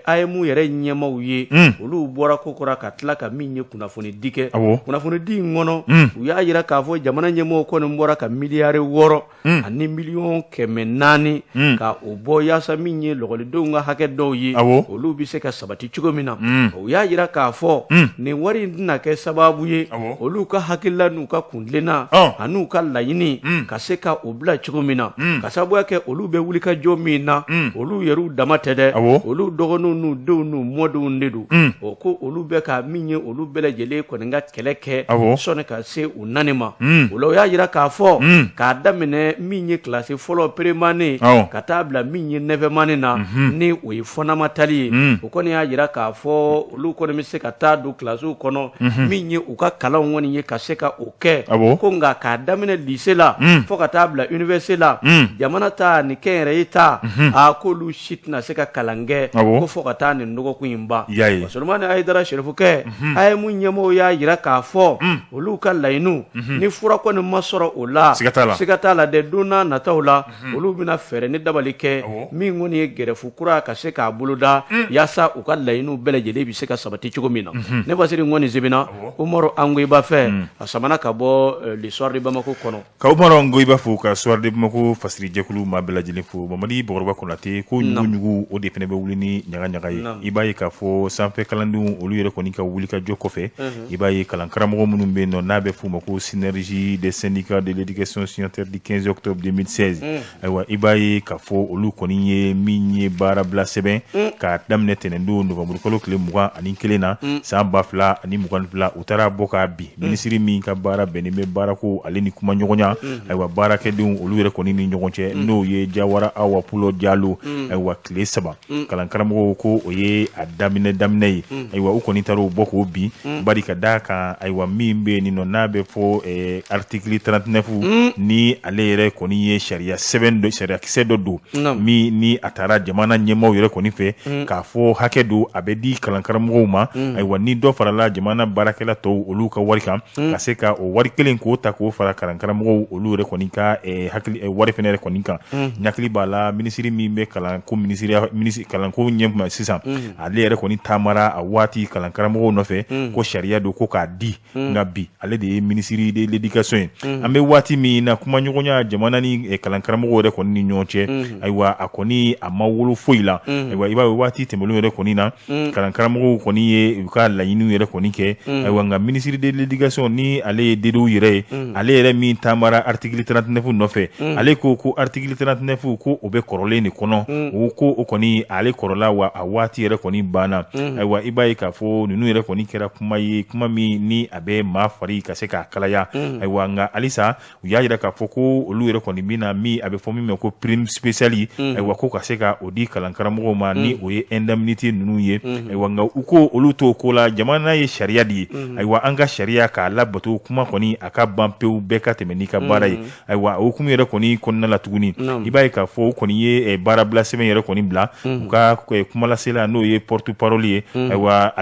AEEM yɛrɛ ɲɛmaaw ye olu bɔra ko kura ka tila ka min ye kunnafoni di kɛ kunnafoni di in kɔnɔ u y'a jira k'a fɔ jamana ɲɛmɔgɔw kɔni bɔra ka miliyari 6 ani miliyɔn 400 ka o bɔ yaasa min ye lɔgɔlidenw ka hakɛ dɔw ye olu bɛ se ka sabati cogo min na u y'a jira k'a fɔ nin wari in tɛna kɛ sababu ye olu ka hakilila n'u ka kuntilenna an'u ka laɲini ka se ka o bila cogo min na ka sababuya kɛ olu bɛ wulikajɔ min na olu yɛrɛw dama tɛ dɛ olu dɔgɔninw n'u denw n'u mɔdenw de don o ko olu bɛ ka min ye olu bɛɛ lajɛlen kɔni ka kɛlɛ kɛ sɔnni ka se u nani ma o la u y'a jira k'a fɔ k'a daminɛ min ye kilasi fɔlɔ première année ka taa bila min ye neuvième année na ni o ye fondamentale ye o kɔni y'a jira k'a fɔ olu kɔni bɛ se ka taa don kilasiw kɔnɔ min ye u ka kalanw kɔni ye ka se ka o kɛ ko nka k'a daminɛ lycée la fo ka taa bila université la jamana ta ni kɛnyɛrɛye ta a k'olu si tɛna se ka kalan kɛ ko fo ka taa nin dɔgɔkun in ban Solomani Hayidara Serifukɛ AEEM ɲɛmɔgɔw y'a jira k'a fɔ olu ka laɲiniw ni fura kɔni ma sɔrɔ o la siga t'a la dɛ don n'a nataw la olu bɛna fɛɛrɛ ni dabali kɛ min kɔni ye grève kura ka se k'a boloda yaasa u ka laɲiniw bɛɛ lajɛlen bɛ se ka sabati cogo min na ne Basiri kɔni sɛbɛnna Umaru Angoyiba fɛ a samana ka bɔ Le Soir de Bamako kɔnɔ Ka Umaru Angoyiba fo ka Soir de Bamako fasirijɛkulu maa bɛɛ lajɛlen fo Mamadi Bakɔrɔba Konate ko ɲugu o de fana bɛ wuli ni ɲaga ɲaga ye i b'a ye k'a fɔ sanfɛ kalandenw olu yɛrɛ kɔni ka wulikajɔ kɔfɛ i b'a ye kalankaramɔgɔ minnu bɛ yen nɔ n'a bɛ f'u ma ko synergie des syndicats de l'éducation signataire du 15 octobre 2016 ayiwa i b'a ye k'a fɔ olu kɔni ye min ye baarabila sɛbɛn k'a daminɛ tɛnɛndon nowanburukalo tile 21 na san 2022 u taara bɔ k'a bin minisiri min ka baara bɛnnen bɛ baarako ale ni kumaɲɔgɔnya ayiwa baarakɛdenw olu yɛrɛ kɔni ni ɲɔgɔn cɛ n'o ye Jawara Awa Pulo Jalo ayiwa tile 3 kalankaramɔgɔw ko o ye a daminɛ daminɛ ye ayiwa u kɔni taara o bɔ k'o bin bari ka d'a kan ayiwa min bɛ yen nɔ n'a bɛ fɔ article 39 ni ale yɛrɛ kɔni ye sariya sɛbɛn dɔ sariyakisɛ dɔ don min ni a taara jamana ɲɛmaaw yɛrɛ kɔni fɛ k'a fɔ hakɛ don a bɛ di kalankaramɔgɔw ma ayiwa ni dɔ farala jamana baarakɛla tɔw olu ka wari kan ka se ka o wari kelen k'o ta k'o fara kalankaramɔgɔw olu yɛrɛ kɔni ka hakili wari fana yɛrɛ kɔni kan n hakili b'a la minisiri min bɛ kalanko minisiri kalanko ɲɛma sisan ale yɛrɛ kɔni taamara a waati kalankaramɔgɔw nɔfɛ ko sariya don ko k'a di nka bi ale de ye minisiri de l'éducation ye an bɛ waati min na kumaɲɔgɔnya jamana ni kalankaramɔgɔw yɛrɛ kɔni ni ɲɔgɔn cɛ ayiwa a kɔni a ma wolo foyi la ayiwa i b'a ye waati tɛmɛnlenw yɛrɛ kɔni na kalankaramɔgɔw kɔni ye u ka laɲiniw yɛrɛ kɔni kɛ ayiwa nka minisiri de l'éducation ni ale ye Dedew yɛrɛ ye ale yɛrɛ min taamara article 39 nɔfɛ ale ko ko article 39 ko o bɛ kɔrɔlen de kɔnɔ o ko o kɔni ale kɔrɔla wa a waati yɛrɛ kɔni banna ayiwa i b'a ye k'a fɔ ninnu yɛrɛ kɔni kɛra kuma ye kuma min ni a bɛ maa fari ka se k'a kalaya ayiwa nka halisa u y'a jira k'a fɔ ko olu yɛrɛ kɔni bɛna min a bɛ fɔ min ma ko prime spéciale ayiwa ko ka se ka o di kalankaramɔgɔw ma ni o ye indemnité ninnu ye ayiwa nka u ko olu t'o ko la jamana ye sariya de ye ayiwa an ka sariya k'a labato kuma kuma kɔni a ka ban pewu, bɛɛ ka tɛmɛ n'i ka baara ye. Ayiwa, o hukumu yɛrɛ kɔni kɔnɔna la tuguni, i b'a ye k'a fɔ o kɔni ye baarabila sɛbɛn yɛrɛ kɔni bila u ka kumalasela, n'o ye porte parole ye, ayiwa,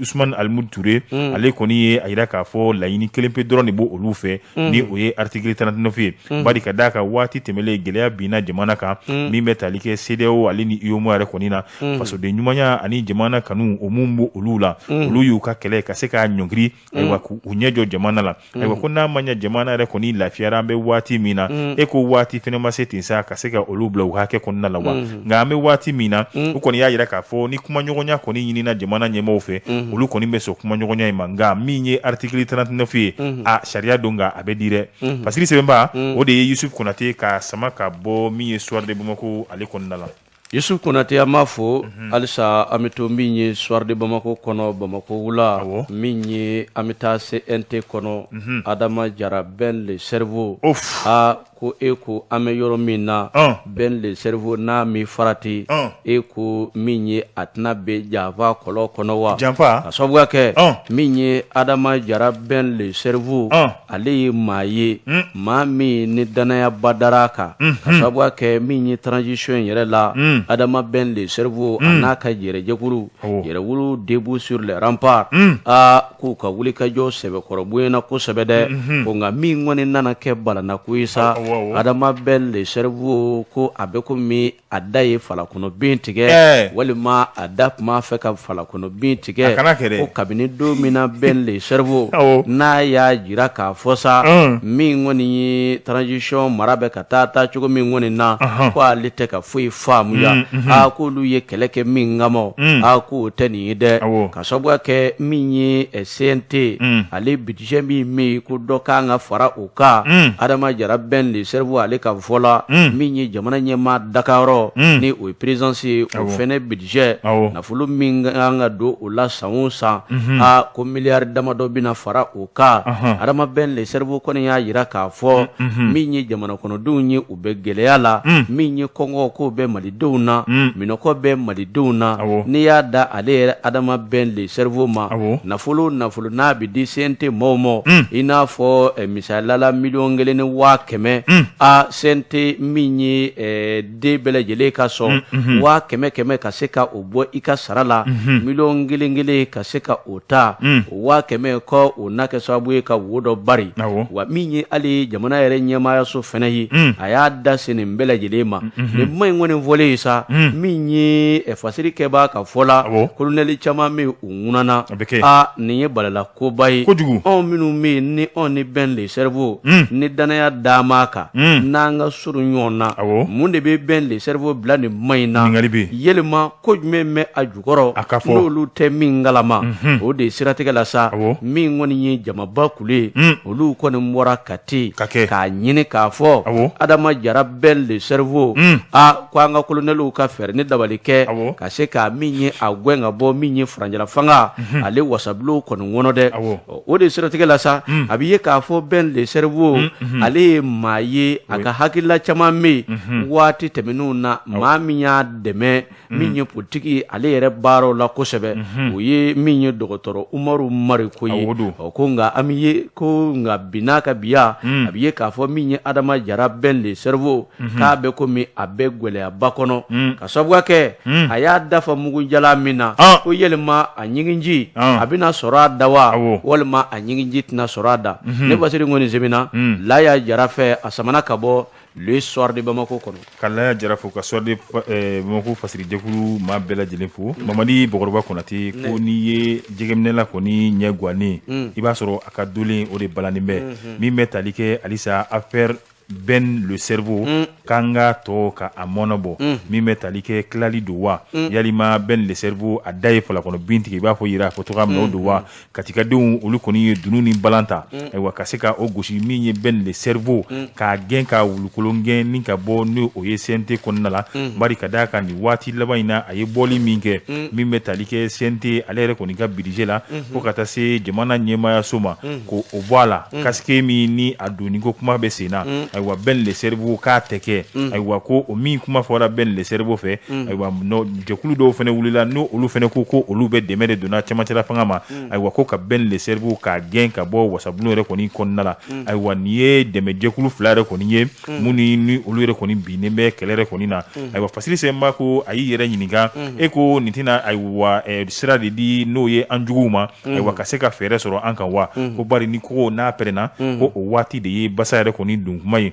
Usman Almud Ture. Ale kɔni ye a yira k'a fɔ laɲini kelen pe dɔrɔn de b'o olu fɛ, ni o ye article 39 ye, bari ka d'a kan waati tɛmɛlen gɛlɛya binna jamana kan, min bɛ tali kɛ CEDEAO ale ni UEMOA yɛrɛ kɔni na. Fasoden ɲumanya ani jamana kanu, o mun b'o olu la, olu y'u ka kɛlɛ ka se k'a ɲɔngiri, ayiwa, k'u ɲɛ jɔ jamana la. Ayiwa, ko n'a ma ɲɛ jamana yɛrɛ kɔni lafiyara, an bɛ waati min na, e ko waati fɛnɛ ma se ten sa ka se ka olu bila u hakɛ kɔnɔna la wa? Nka an bɛ waati min na, u kɔni y'a yira k'a fɔ ni kumaɲɔgɔnya kɔni ɲinina jamana ɲɛmaaw fɛ, olu kɔni bɛ sɔn kumaɲɔgɔnya in ma. Nka min ye article 39 ye, a sariya don, nka a bɛ di dɛ. Fasiri sɛbɛnba, o de ye Yusuf Konate ka sama ka bɔ min ye Soir de Bamako ale kɔnɔna la. Yusuf Konate, an b'a fo halisa. An bɛ to min ye Soir de Bamako kɔnɔ, Bamako wula, min ye an bɛ taa CNT kɔnɔ. Adama Jara Ben le cerveau, a ko e ko an bɛ yɔrɔ min na, Ben le cerveau n'a mi farati, e ko min ye a tɛna bɛ janfa kɔlɔ kɔnɔ wa? Janfa. Ka sababuya kɛ min ye Adama Jara Ben le cerveau, ale ye maa ye, maa min ni danayaba dara a kan, ka sababuya kɛ min ye transition in yɛrɛ la. Adama Ben le cerveau a n'a ka yɛrɛjɛkulu Yɛrɛwolo debout sur les remparts, aa, k'u ka wulikajɔ sɛbɛkɔrɔ bonyana kosɛbɛ dɛ. Ko nka min kɔni nana kɛ balanako ye sa, Adama Ben le cerveau ko a bɛ komi a da ye falakɔnɔ bin tigɛ, walima a da tun b'a fɛ ka falakɔnɔ bin tigɛ. Ko kabini don min na Ben le cerveau n'a y'a jira k'a fɔ sa, min kɔni ye transition mara bɛ ka taa taa cogo min kɔni na, ko ale tɛ ka foyi faamuya. Aa, k'olu ye kɛlɛ kɛ min kama, aa, k'o tɛ nin ye dɛ. Ka sababuya kɛ min ye CNT ale budget min bɛ yen, ko dɔ kan ka fara o kan. Adama Jara Ben le cerveau ale ka fɔ la, min ye jamana ɲɛmaa dakayɔrɔ, ni o ye présidence ye, o fɛnɛ budget nafolo min kan ka don o la san o san, aa, ko miliyari damadɔ bɛna fara o kan. Adama Ben le cerveau kɔni y'a jira k'a fɔ min ye jamana kɔnɔdenw ye, u bɛ gɛlɛya la, min ye kɔngɔ k'o bɛ malidenw na, minɔgɔ bɛ malidenw na. N'i y'a da ale yɛrɛ Adama Ben le cerveau ma, nafolo nafolo n'a bɛ di CNT maaw ma, i n'a fɔ misalila la 1,1 million, a CNT min ye den bɛɛ lajɛlen ka sɔn 100 000 100 ka se ka o bɔ i ka sara la, 1 1 million ka se ka o ta, o 100 000 kɔ, o n'a kɛ sababu ye ka wo dɔ bari wa. Min ye hali jamana yɛrɛ ɲɛmaayaso fɛnɛ ye, a y'a da se nin bɛɛ lajɛlen ma. Nin kuma in kɔni fɔlen ye sa, min ye fasiri kɛbaa ka fɔ la, kolonɛli caman bɛ u ŋunana. A nin ye balala koba ye. Kojugu. Anw minnu bɛ yen, ni anw ni Ben le cerveau ni danaya d'a ma kan, n'an ka surun ɲɔgɔn na, mun de bɛ Ben le cerveau bila nin kuma in na? Yɛlɛma ko jumɛn bɛ a jukɔrɔ n'olu tɛ min kalama? O de ye siratigɛ la sa, min kɔni ye jamaba kule ye, olu kɔni bɔra Kati k'a ɲini k'a fɔ Adama Jara Ben le cerveau, a ko an ka kolonɛliw ka fɛɛrɛ ni dabali kɛ ka se k'a min ye a gɛn ka bɔ min ye furancɛla fanga ale wasabulon kɔni kɔnɔ dɛ. O de siratigɛ la sa, a bɛ ye k'a fɔ Ben le cerveau ale ye maa ye, a ka hakilila caman bɛ yen. Waati tɛmɛnenw na, maa min y'a dɛmɛ min ye politiki ale yɛrɛ baaraw la kosɛbɛ, o ye min ye dɔgɔtɔrɔ Umaru Mariko ye. Ko nka an bɛ ye ko nka bi n'a ka biya, a bɛ ye k'a fɔ min ye Adama Jara Ben le cerveau k'a bɛ komi a bɛ gɛlɛyaba kɔnɔ, ka sababuya kɛ a y'a dafa mugujalan min na, ko yɛlɛma a ɲiginji a bɛna sɔrɔ a da wa, walima a ɲiginji tɛna sɔrɔ a da. Ne Basiri kɔni sɛbɛnna Laya Jara fɛ, a samana ka bɔ Le Soir de Bamako kɔnɔ. Ka Laya Jara fo, ka Soir de Bamako fasirijɛkulu maa bɛɛ lajɛlen fo. Mamadi Bɔkɔrɔba Konate ko n'i ye jɛgɛminɛla kɔni ɲɛ gannen, i b'a sɔrɔ a ka dolen o de balannen bɛ. Min bɛ tali kɛ halisa affaire Ben le cerveau, k'an ka tɔ ka a mɔnɔ bɔ, min bɛ tali kɛ tilali don wa, yalima Ben le cerveau a da ye falakɔnɔ bin tigɛ, i b'a fɔ yira a fɔ cogoya min na, o don wa? Katikadenw olu kɔni ye dunun ni balan ta, ayiwa, ka se ka o gosi min ye Ben le cerveau k'a gɛn, ka wulukolon gɛn ni ka bɔ ni o ye CNT kɔnɔna la, bari ka d'a kan nin waati laban in na, a ye bɔli min kɛ, min bɛ tali kɛ CNT ale yɛrɛ kɔni ka budget la, fo ka taa se jamana ɲɛmaayaso ma, ko o bɔ a la, casque min ni a donni ko kuma bɛ sen na. Ayiwa Ben le Cerveau k'a tɛ kɛ. Ayiwa ko o min kuma fɔra Ben le Cerveau fɛ, ayiwa jɛkulu dɔw fana wulila, n'o olu fana ko olu bɛ dɛmɛ de donna cɛmancɛla fanga ma. Ayiwa ko ka Ben le Cerveau k'a gɛn ka bɔ wasabulon yɛrɛ kɔni kɔnɔna la. Ayiwa nin ye dɛmɛjɛkulu fila yɛrɛ kɔni ye minnu ni olu yɛrɛ kɔni binnen bɛ kɛlɛ yɛrɛ kɔni na. Ayiwa Fasiri Sɛnba ko a y'i yɛrɛ ɲininka, e ko nin tɛna ayiwa sira de di n'o ye an juguw ma, ayiwa ka se ka fɛɛrɛ sɔrɔ an kan wa? Ko bari ni kogo n'a pɛrɛnna, ko o waati de ye basa yɛrɛ kɔni don kuma ye.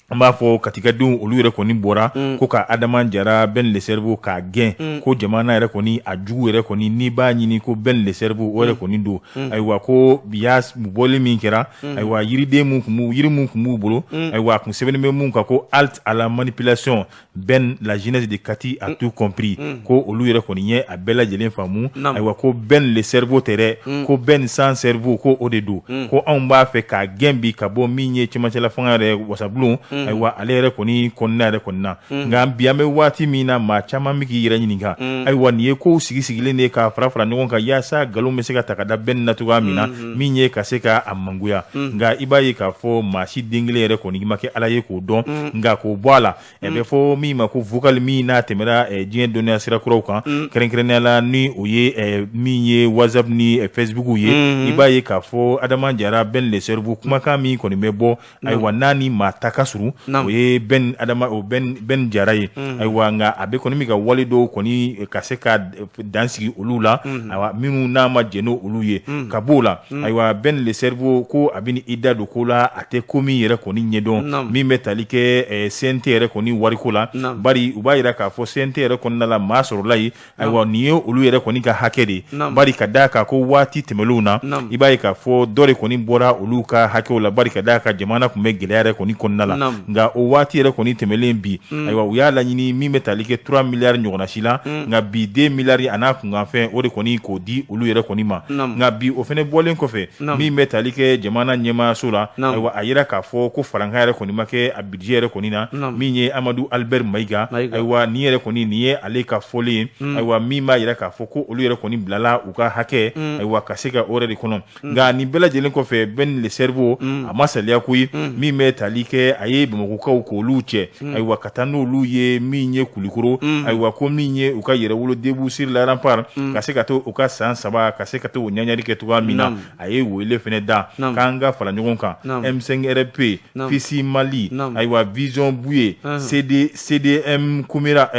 An b'a fɔ katikadenw olu yɛrɛ kɔni bɔra ko ka Adama Jara Ben le Cerveau k'a gɛn, ko jamana yɛrɛ kɔni a jugu yɛrɛ kɔni n'i b'a ɲini ko Ben le Cerveau o yɛrɛ kɔni don. Ayiwa ko bi y'a bɔli min kɛra, ayiwa yiriden mun kun b'u yiri mun kun b'u bolo, ayiwa a kun sɛbɛnnen bɛ mun kan ko halte à la manipulation Ben, la jeunesse de Kati a tout compris. Ko olu yɛrɛ kɔni ye a bɛɛ lajɛlen faamu. Ayiwa ko Ben le Cerveau tɛ dɛ, ko Ben sans cerveau, ko o de don. Ko anw b'a fɛ k'a gɛn bi ka bɔ min ye cɛmancɛla fanga yɛrɛ wasabulon, ayiwa ale yɛrɛ kɔni kɔnɔna yɛrɛ kɔni na. Nka bi an bɛ waati min na, maa caman bɛ k'i yɛrɛ ɲininka, ayiwa nin ye kow sigi sigilen de ye k'a fara fara ɲɔgɔn kan yaasa nkalon bɛ se ka ta ka da Ben na cogoya min na, min ye ka se ka a mangoya. Nka i b'a ye k'a fɔ maa si den kelen yɛrɛ kɔni ma kɛ Ala ye k'o dɔn. Nka k'o bɔ a la, a bɛ fɔ min ma ko vocal min n'a tɛmɛra diɲɛ dɔnniya sira kuraw kan, kɛrɛnkɛrɛnnenya la ni o ye min ye WhatsApp ni Facebook ye, i b'a ye k'a fɔ Adama Jara Ben le Cerveau kumakan min kɔni bɛ bɔ, ayiwa n'a ni maa ta ka surun, o ye Ben Adama o Ben Jara ye. Ayiwa nka a bɛ kɔni min ka wale dɔw kɔni ka se ka dan sigi olu la, ayiwa minnu n'a ma jɛn n'olu ye ka b'o la. Ayiwa Ben le Cerveau ko a bɛ i da don ko la, a tɛ ko min yɛrɛ kɔni ɲɛdɔn, min bɛ tali kɛ CNT yɛrɛ kɔni wariko la. Bari u b'a jira k'a fɔ CNT yɛrɛ kɔnɔna la maa sɔrɔla yen, ayiwa nin ye olu yɛrɛ kɔni ka hakɛ de ye. Bari ka d'a kan ko waati tɛmɛnlenw na, i b'a ye k'a fɔ dɔ de kɔni bɔra olu ka hakɛw la, bari ka d'a kan jamana tun bɛ gɛlɛya yɛrɛ kɔni kɔnɔna la. Nka o waati yɛrɛ kɔni tɛmɛnlen bi, ayiwa u y'a laɲini min bɛ tali kɛ 3 miliyari ɲɔgɔnna si la, nka bi 2 miliyari a n'a kunkanfɛn o de kɔni k'o di olu yɛrɛ kɔni ma. Nka bi o fana bɔlen kɔfɛ, min bɛ tali kɛ jamana ɲɛmaayaso la, ayiwa a yira k'a fɔ ko farankan yɛrɛ kɔni ma kɛ a budget yɛrɛ kɔni na, min ye Amadu Albert Mayiga. Ayiwa nin yɛrɛ kɔni nin ye ale ka fɔlen ye, ayiwa min b'a yira k'a fɔ ko olu yɛrɛ kɔni bilala u ka hakɛ, ayiwa ka se ka o yɛrɛ de kɔnɔ. Nka nin bɛɛ lajɛlen kɔfɛ, Ben le Cerveau a ma saliya koyi, min bɛ tali kɛ a ye Bamakɔkaw k'olu cɛ, ayiwa ka taa n'olu ye min ye Kulikoro, ayiwa ko min ye u ka yɛrɛwolo debout sur la rempart, ka se ka to u ka san 3 ka se ka to o ɲaɲari kɛ cogoya min na. A ye wele fana da k'an ka fara ɲɔgɔn kan, M5 RP, FISI Mali, ayiwa Vision Buye, CD, CDM Kumira,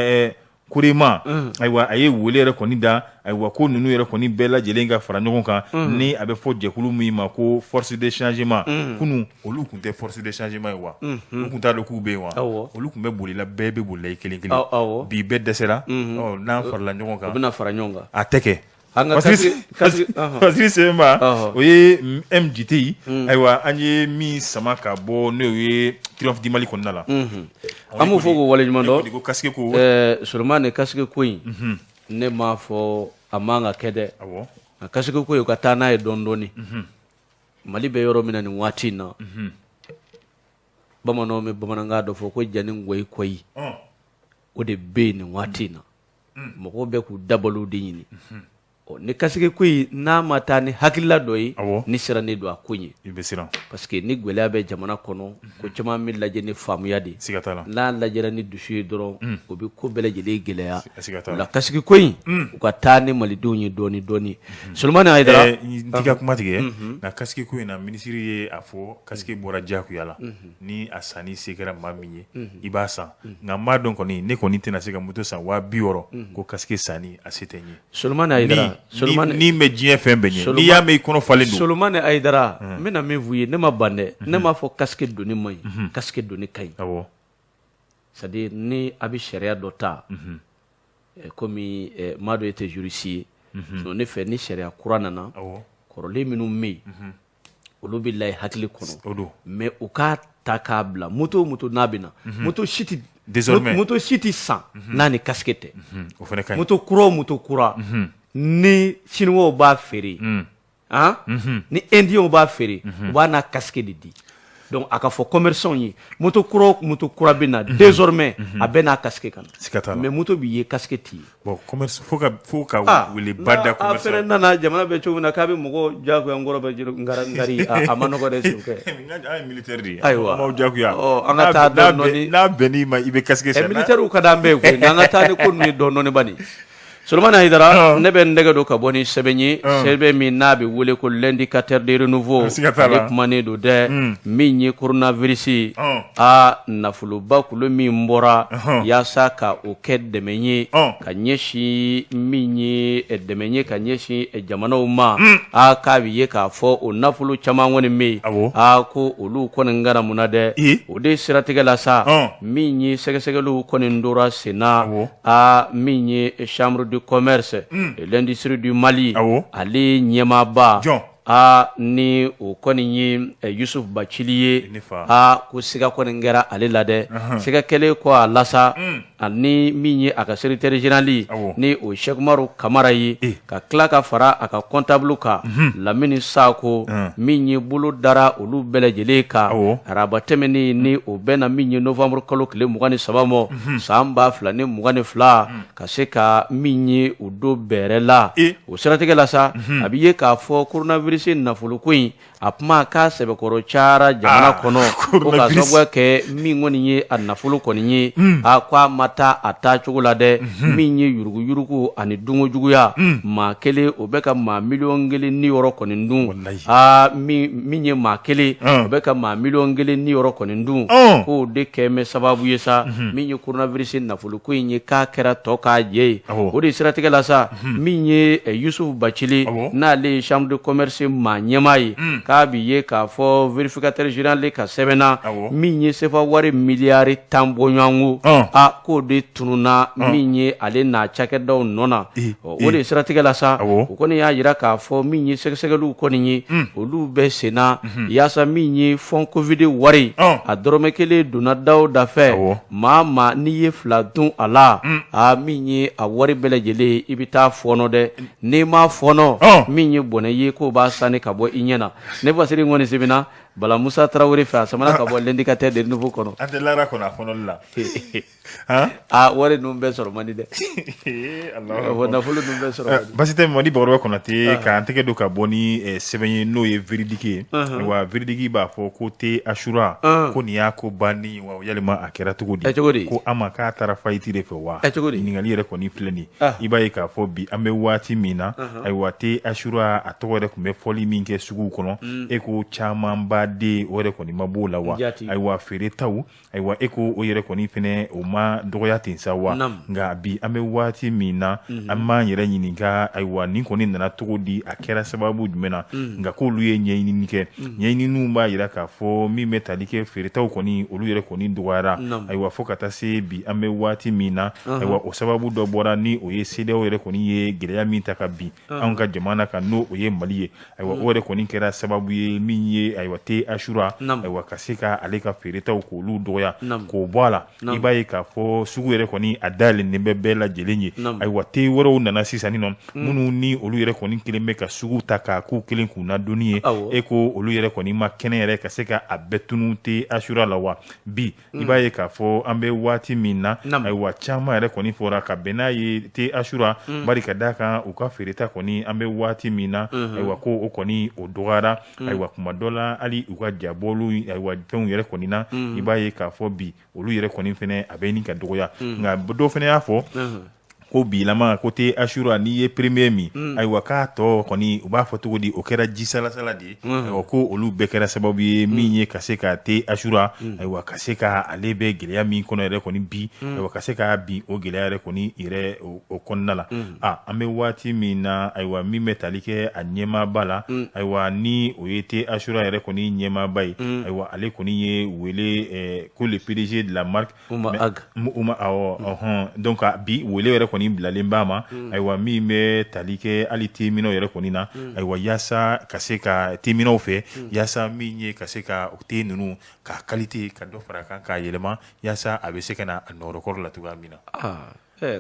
Kurema, ayiwa a ye wele yɛrɛ kɔni da, ayiwa ko ninnu yɛrɛ kɔni bɛɛ lajɛlen ka fara ɲɔgɔn kan, ni a bɛ fɔ jɛkulu min ma ko force de changement. Kunun olu tun tɛ force de changement ye wa? U tun t'a dɔn k'u bɛ yen wa? Olu tun bɛ bolila, bɛɛ bɛ bolila i kelen kelen. Bi bɛɛ dɛsɛra, n'an farala ɲɔgɔn kan, u bɛna fara ɲɔgɔn kan, a tɛ kɛ. Fasiri Sɛnba, o ye MJT ye. Ayiwa an ye min sama ka bɔ n'o ye Triomphe du Mali kɔnɔna la, an b'u fo k'u waleɲuman dɔn. Ko casque ko Solomani, casque ko in, ne m'a fɔ a man ka kɛ dɛ. Nka casque ko in, u ka taa n'a ye dɔɔni dɔɔni. Mali bɛ yɔrɔ min na nin waati in na, bamananw bɛ bamanankan dɔ fɔ ko jani ngɔyi kɔyi, o de bɛ yen nin waati in na. Mɔgɔw bɛ k'u dabalo de ɲini. Ni casque ko in n'a ma taa ni hakilila dɔ ye, ne sirannen don a ko ɲɛ. I bɛ siran. Parce que ni gɛlɛya bɛ jamana kɔnɔ, ko caman bɛ lajɛ ni faamuya de ye. Siga t'a la. N'a lajɛra ni dusu ye dɔrɔn, o bɛ ko bɛɛ lajɛlen gɛlɛya. Siga t'a la. O la casque ko in, u ka taa ni malidenw ye dɔɔni dɔɔni. Solomani Hayidara. N t'i ka kuma tigɛ, nka casque ko in na, minisiri ye a fɔ casque bɔra diyagoya la. Ni a sanni se kɛra maa min ye, i b'a san. Nka n b'a dɔn kɔni, ne kɔni tɛna se ka moto san 60 000 ko casque sanni a se tɛ n ye. Solomani Hayidara, Solomani, ni bɛ diɲɛ fɛn bɛɛ ɲɛ, n'i y'a mɛn i kɔnɔ falen don. Solomani Hayidara, n bɛna min f'u ye, ne ma ban dɛ, ne m'a fɔ casque donni man ɲi, casque donni ka ɲi. C'est à dire ni a bɛ sariya dɔ ta, komi maa dɔ e tɛ juriste ye, sinon ne fɛ ni sariya kura nana, kɔrɔlen minnu bɛ yen, olu bɛ layi hakili kɔnɔ, mais u k'a ta k'a bila moto o moto n'a bɛ na, moto si tɛ désormais moto si tɛ san n'a ni casque tɛ. O fana ka ɲi. Moto kura o moto kura, ni chinois b'a feere, han, ni indiens b'a feere, u b'a n'a casque de di. Donc a ka fɔ commerçant ye, moto kura o moto kura bɛ na, désormais a bɛɛ n'a casque ka na. Mais moto b'i ye, casque t'i ye. Bon, commerce fo ka wele ba da commerçant. A fɛnɛ nana jamana bɛ cogo min na k'a bɛ mɔgɔ jagoya n kɔrɔ bɛ ngari a ma nɔgɔ dɛ, sokɛ. An ye militaire de ye. Ayiwa. An m'aw jagoya. Ɔ, an ka taa dɔɔni dɔɔni. N'a bɛnn'i ma, i bɛ casque san. Militaire ka d'an bɛɛ ye koyi, nka an ka taa ni ko ninnu ye dɔɔni dɔɔni bani. Solomani Hayidara, ne bɛ n tɛgɛ don ka bɔ ni sɛbɛn ye, sɛbɛn min n'a bɛ wele ko L'Indicateur de renouveau. Ale kumanen don dɛ, min ye coronavirus a nafoloba kulu min bɔra yaasa ka o kɛ dɛmɛ ye ka ɲɛsin min ye dɛmɛ ye ka ɲɛsin jamanaw ma. A k'a bɛ ye k'a fɔ o nafolo caman kɔni bɛ yen, a ko olu kɔni ŋanamunna dɛ. O de siratigɛ la sa, min ye sɛgɛsɛgɛliw kɔni tora sen na, a min ye chambre de commerce et l'industrie du Mali, ale ɲɛmaaba, a ni o kɔni ye Yusuf Bacili ye, a ko siga kɔni kɛra ale la dɛ. Siga kɛlen kɔ a la sa, ani min ye a ka secrétaire général ni o Sɛkumaru Kamara ye, ka tila ka fara a ka comptable kan, Lamini Sako, min ye bolo dara olu bɛɛ lajɛlen kan araba tɛmɛnen, ni o bɛnna min ye novembre kalo tile 23 ma san 2022, ka se ka min ye o don bɛrɛ la. O siratigɛ la sa, a bɛ ye k'a fɔ coronavirus nafoloko in a kuma k'a sɛbɛkɔrɔ cayara jamana kɔnɔ, ko ka sababu kɛ min kɔni ye a nafolo kɔni ye, a ko a ma taa a taa cogo la dɛ. Min ye yuruguyurugu ani dunkojuguya, maa kelen o bɛ ka maa 1,1 miliyɔn ni yɔrɔ kɔni dun. Aa, min ye maa kelen o bɛ ka maa 1,1 miliyɔn ni yɔrɔ kɔni dun, k'o de kɛ mɛ sababu ye sa, min ye coronavirus nafoloko in ye k'a kɛra tɔ k'a jɛ ye. O de siratigɛ la sa, min ye Yusuf Bacili, n'ale ye chambre de commerce maa ɲɛmaa ye, k'a bi ye k'a fɔ vérificateur général ka sɛbɛn na, min ye sefa wari 10 miliyari bɔɲɔgɔnko, a k'o de tununna min ye ale n'a cakɛdaw nɔ na. O de siratigɛ la sa, o kɔni y'a jira k'a fɔ min ye sɛgɛsɛgɛliw kɔni ye, olu bɛ sen na, yaasa min ye fonds Covid wari, a dɔrɔmɛ kelen donna da o da fɛ, maa maa n'i ye fila dun a la, a min ye a wari bɛɛ lajɛlen, i bɛ taa fɔɔnɔ dɛ. N'i ma fɔɔnɔ, min ye bɔnɛ ye k'o b'a sani ka bɔ i ɲɛ na. Ne Fasiri kɔni sɛbɛnna Bala Musa Tarawele fɛ, a samana ka bɔ L'Indicateur de Renouveau kɔnɔ. An tɛ lara kɔnɔ a fɔnɔli la. A wari ninnu bɛɛ sɔrɔ man di dɛ. Nafolo ninnu bɛɛ sɔrɔ man di. Basi tɛ, Madi Bakɔrɔba Konate, k'an tɛgɛ don ka bɔ ni sɛbɛn ye, n'o ye Véridique ye. Wa Véridique b'a fɔ ko thé Achoura, ko nin y'a ko bannen wa, yalima a kɛra cogo di? Cogo di? Ko a ma k'a taara faillite de fɛ wa? Cogo di? Ɲininkali yɛrɛ kɔni filɛ nin ye. I b'a ye k'a fɔ bi an bɛ waati min na, ayiwa, thé Achoura a tɔgɔ yɛrɛ tun bɛ fɔli min kɛ suguw kɔnɔ, e ko camanba de o yɛrɛ kɔni ma b'o la wa? Ayiwa, feeretaw, ayiwa, e ko o yɛrɛ kɔni fɛnɛ o ma dɔgɔya ten sa wa? Nka bi an bɛ waati min na, an b'an yɛrɛ ɲininka, ayiwa, nin kɔni nana cogo di, a kɛra sababu jumɛn na? Nka k'olu ye ɲɛɲinini kɛ, ɲɛɲininiw b'a jira k'a fɔ min bɛ tali kɛ feeretaw kɔni, olu yɛrɛ kɔni dɔgɔyara. Ayiwa, fo ka taa se bi an bɛ waati min na, ayiwa, o sababu dɔ bɔra ni o ye CEDEAO yɛrɛ kɔni ye gɛlɛya min ta ka bin anw ka jamana kan, n'o o ye Mali ye. Ayiwa, o yɛrɛ kɔni kɛra sababu ye min ye, ayiwa, thé Achoura, ayiwa, ka se ka ale ka feeretaw k'olu dɔgɔya k'o bɔ a la. I b'a ye k'a fɔ sugu yɛrɛ kɔni a dayɛlɛnnen bɛ bɛɛ lajɛlen ye. Ayiwa, thé wɛrɛw nana sisan nɔ, minnu ni olu yɛrɛ kɔni kelen bɛ ka sugu ta k'a k'u kelen k'u nadonni ye. E ko olu yɛrɛ kɔni ma kɛnɛ yɛrɛ ka se ka a bɛɛ tunu thé Achoura la wa? Bi i b'a ye k'a fɔ an bɛ waati min na, ayiwa, caman yɛrɛ kɔni fɔra ka bɛn n'a ye thé Achoura, bari ka d'a kan u ka feereta kɔni an bɛ waati min na, ayiwa, ko o kɔni o dɔgɔyara. Ayiwa, kuma dɔ la hali u ka jabɔliw, ayiwa, fɛnw yɛrɛ kɔni na, i b'a ye k'a fɔ bi olu yɛrɛ kɔni fɛnɛ a bɛ ɲini ka dɔgɔya. Nka dɔw fɛnɛ y'a fɔ ko bilama ko thé Achoura, n'i ye premier min, ayiwa, k'a tɔ kɔni u b'a fɔ cogo di, o kɛra ji salasala de ye. Ayiwa, ko olu bɛɛ kɛra sababu ye min ye ka se ka thé Achoura, ayiwa, ka se ka ale bɛ gɛlɛya min kɔnɔ yɛrɛ kɔni bi, ayiwa, ka se ka bin o gɛlɛya yɛrɛ kɔni yɛrɛ o kɔnɔna la. A an bɛ waati min na, ayiwa, min bɛ tali kɛ a ɲɛmaaba la, ayiwa, ni o ye thé Achoura yɛrɛ kɔni ɲɛmaaba ye, ayiwa, ale kɔni ye wele ko le PDG de la marque Uma, awɔ, ɔhɔn. Donc bi wele yɛrɛ kɔni bilalen b'a ma, ayiwa, min bɛ tali kɛ hali teminɛw yɛrɛ kɔni na, ayiwa, yaasa ka se ka teminɛw fɛ, yaasa min ye ka se ka te ninnu ka qualité ka dɔ fara a kan k'a yɛlɛma, yaasa a bɛ se ka na a nɔrɔkɔrɔ la cogoya min na.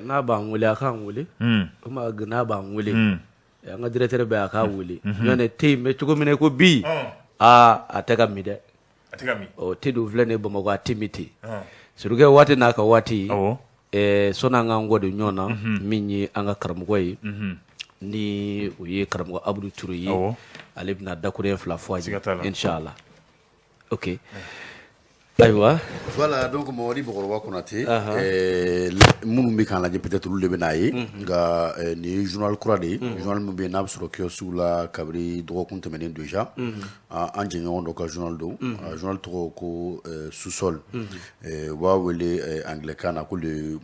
N'a b'an wele, a k'an wele. Uma, n'a b'an wele, an ka directeur bɛ, a k'a wele. Ɲɔntɛ te in bɛ cogo min na ko bi, aa, a tɛ ka min dɛ. A tɛ ka min. Ɔ, te dun filɛ nin ye Bamakɔ, a tɛ min ten. Surukɛ, waati n'a ka waati. Sɔnni an k'an kɔ don ɲɔgɔn na, min ye an ka karamɔgɔ ye, ni o ye karamɔgɔ Abudu Ture ye, ale bɛna dakuruɲɛ 2 fɔ an ye inshallah. Ok, ayiwa. Voilà, donc Mamadi Bɔkɔrɔba Konate, minnu bɛ k'an lajɛ, peut-être olu de bɛ n'a ye, nka nin ye journal kura de ye, journal min bɛ yen n'a bɛ sɔrɔ kiosque la kabini dɔgɔkun tɛmɛnen déjà. An jɛɲɔgɔn dɔ ka journal don, a journal tɔgɔ ko Sous-sol. U b'a wele anglais kan na ko le,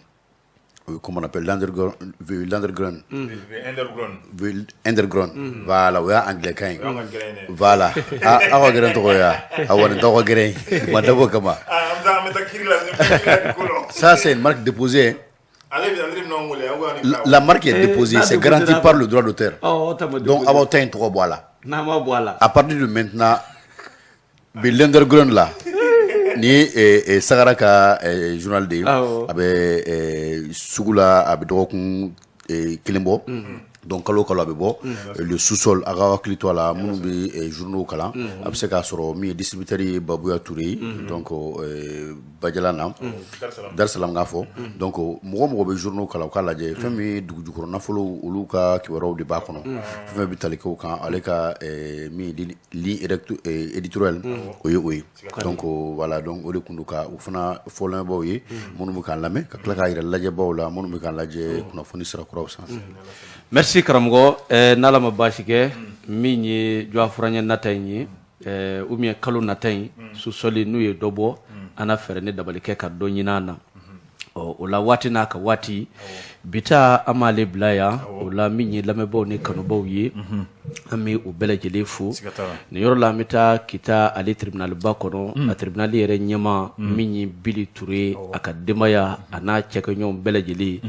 comment on appelle, l'underground, l'underground. Underground. Underground, voilà, o y'a anglais kan ye. Voilà, aw ka gɛrɛn tɔgɔ ye wa, awɔ, nin tɔgɔ gɛrɛn ma dabɔ kama. Ça, c'est une marque déposée. La marque est déposée, c'est garanti par le droit d'auteur. Donc aw ta in tɔgɔ bɔ a la. N'a ma bɔ a la. À partir de maintenant, bi l'underground la, ni ye Sagara ka journal de ye, a bɛ sugu la, a bɛ dɔgɔkun kelen bɔ. Donc kalo o kalo a bɛ bɔ. Le Sous-sol, a ka hakili to a la, minnu bɛ journaux kalan, a bɛ se k'a sɔrɔ min ye distributeur ye, Babuya Ture ye, donc Bajalan na, Dar Salam k'a fɔ. Donc mɔgɔ mɔgɔ bɛ journaux kalan, u k'a lajɛ fɛn min ye dugujukɔrɔ nafolo, olu ka kibaruyaw de b'a kɔnɔ, fɛn fɛn bɛ tali kɛ o kan, ale ka min ye ligne éditoriale, o ye o ye. Donc voilà, donc o de kun don ka o fana fɔ lamɛnbaaw ye minnu bɛ k'an lamɛn, ka tila k'a yira lajɛbaaw la minnu bɛ k'an lajɛ kunnafoni sira kuraw sanfɛ. Merci karamɔgɔ. N'Ala ma baasi kɛ, min ye jɔ nata in ye ou bien kalo nata in, Sous-sol n'u ye dɔ bɔ, an na fɛɛrɛ ni dabali kɛ ka dɔ ɲini an na. Ɔ, o la waati n'a ka waati, bi ta an b'ale bila yan. O la min ye lamɛnbaaw ni kanubaw ye, an bɛ u bɛɛ lajɛlen fo nin yɔrɔ la. An bɛ taa Kita ale tribunal ba kɔnɔ, a tribunal yɛrɛ ɲɛmaa min ye Bili Ture, a ka denbaya a n'a cɛkɛɲɔgɔnw bɛɛ lajɛlen.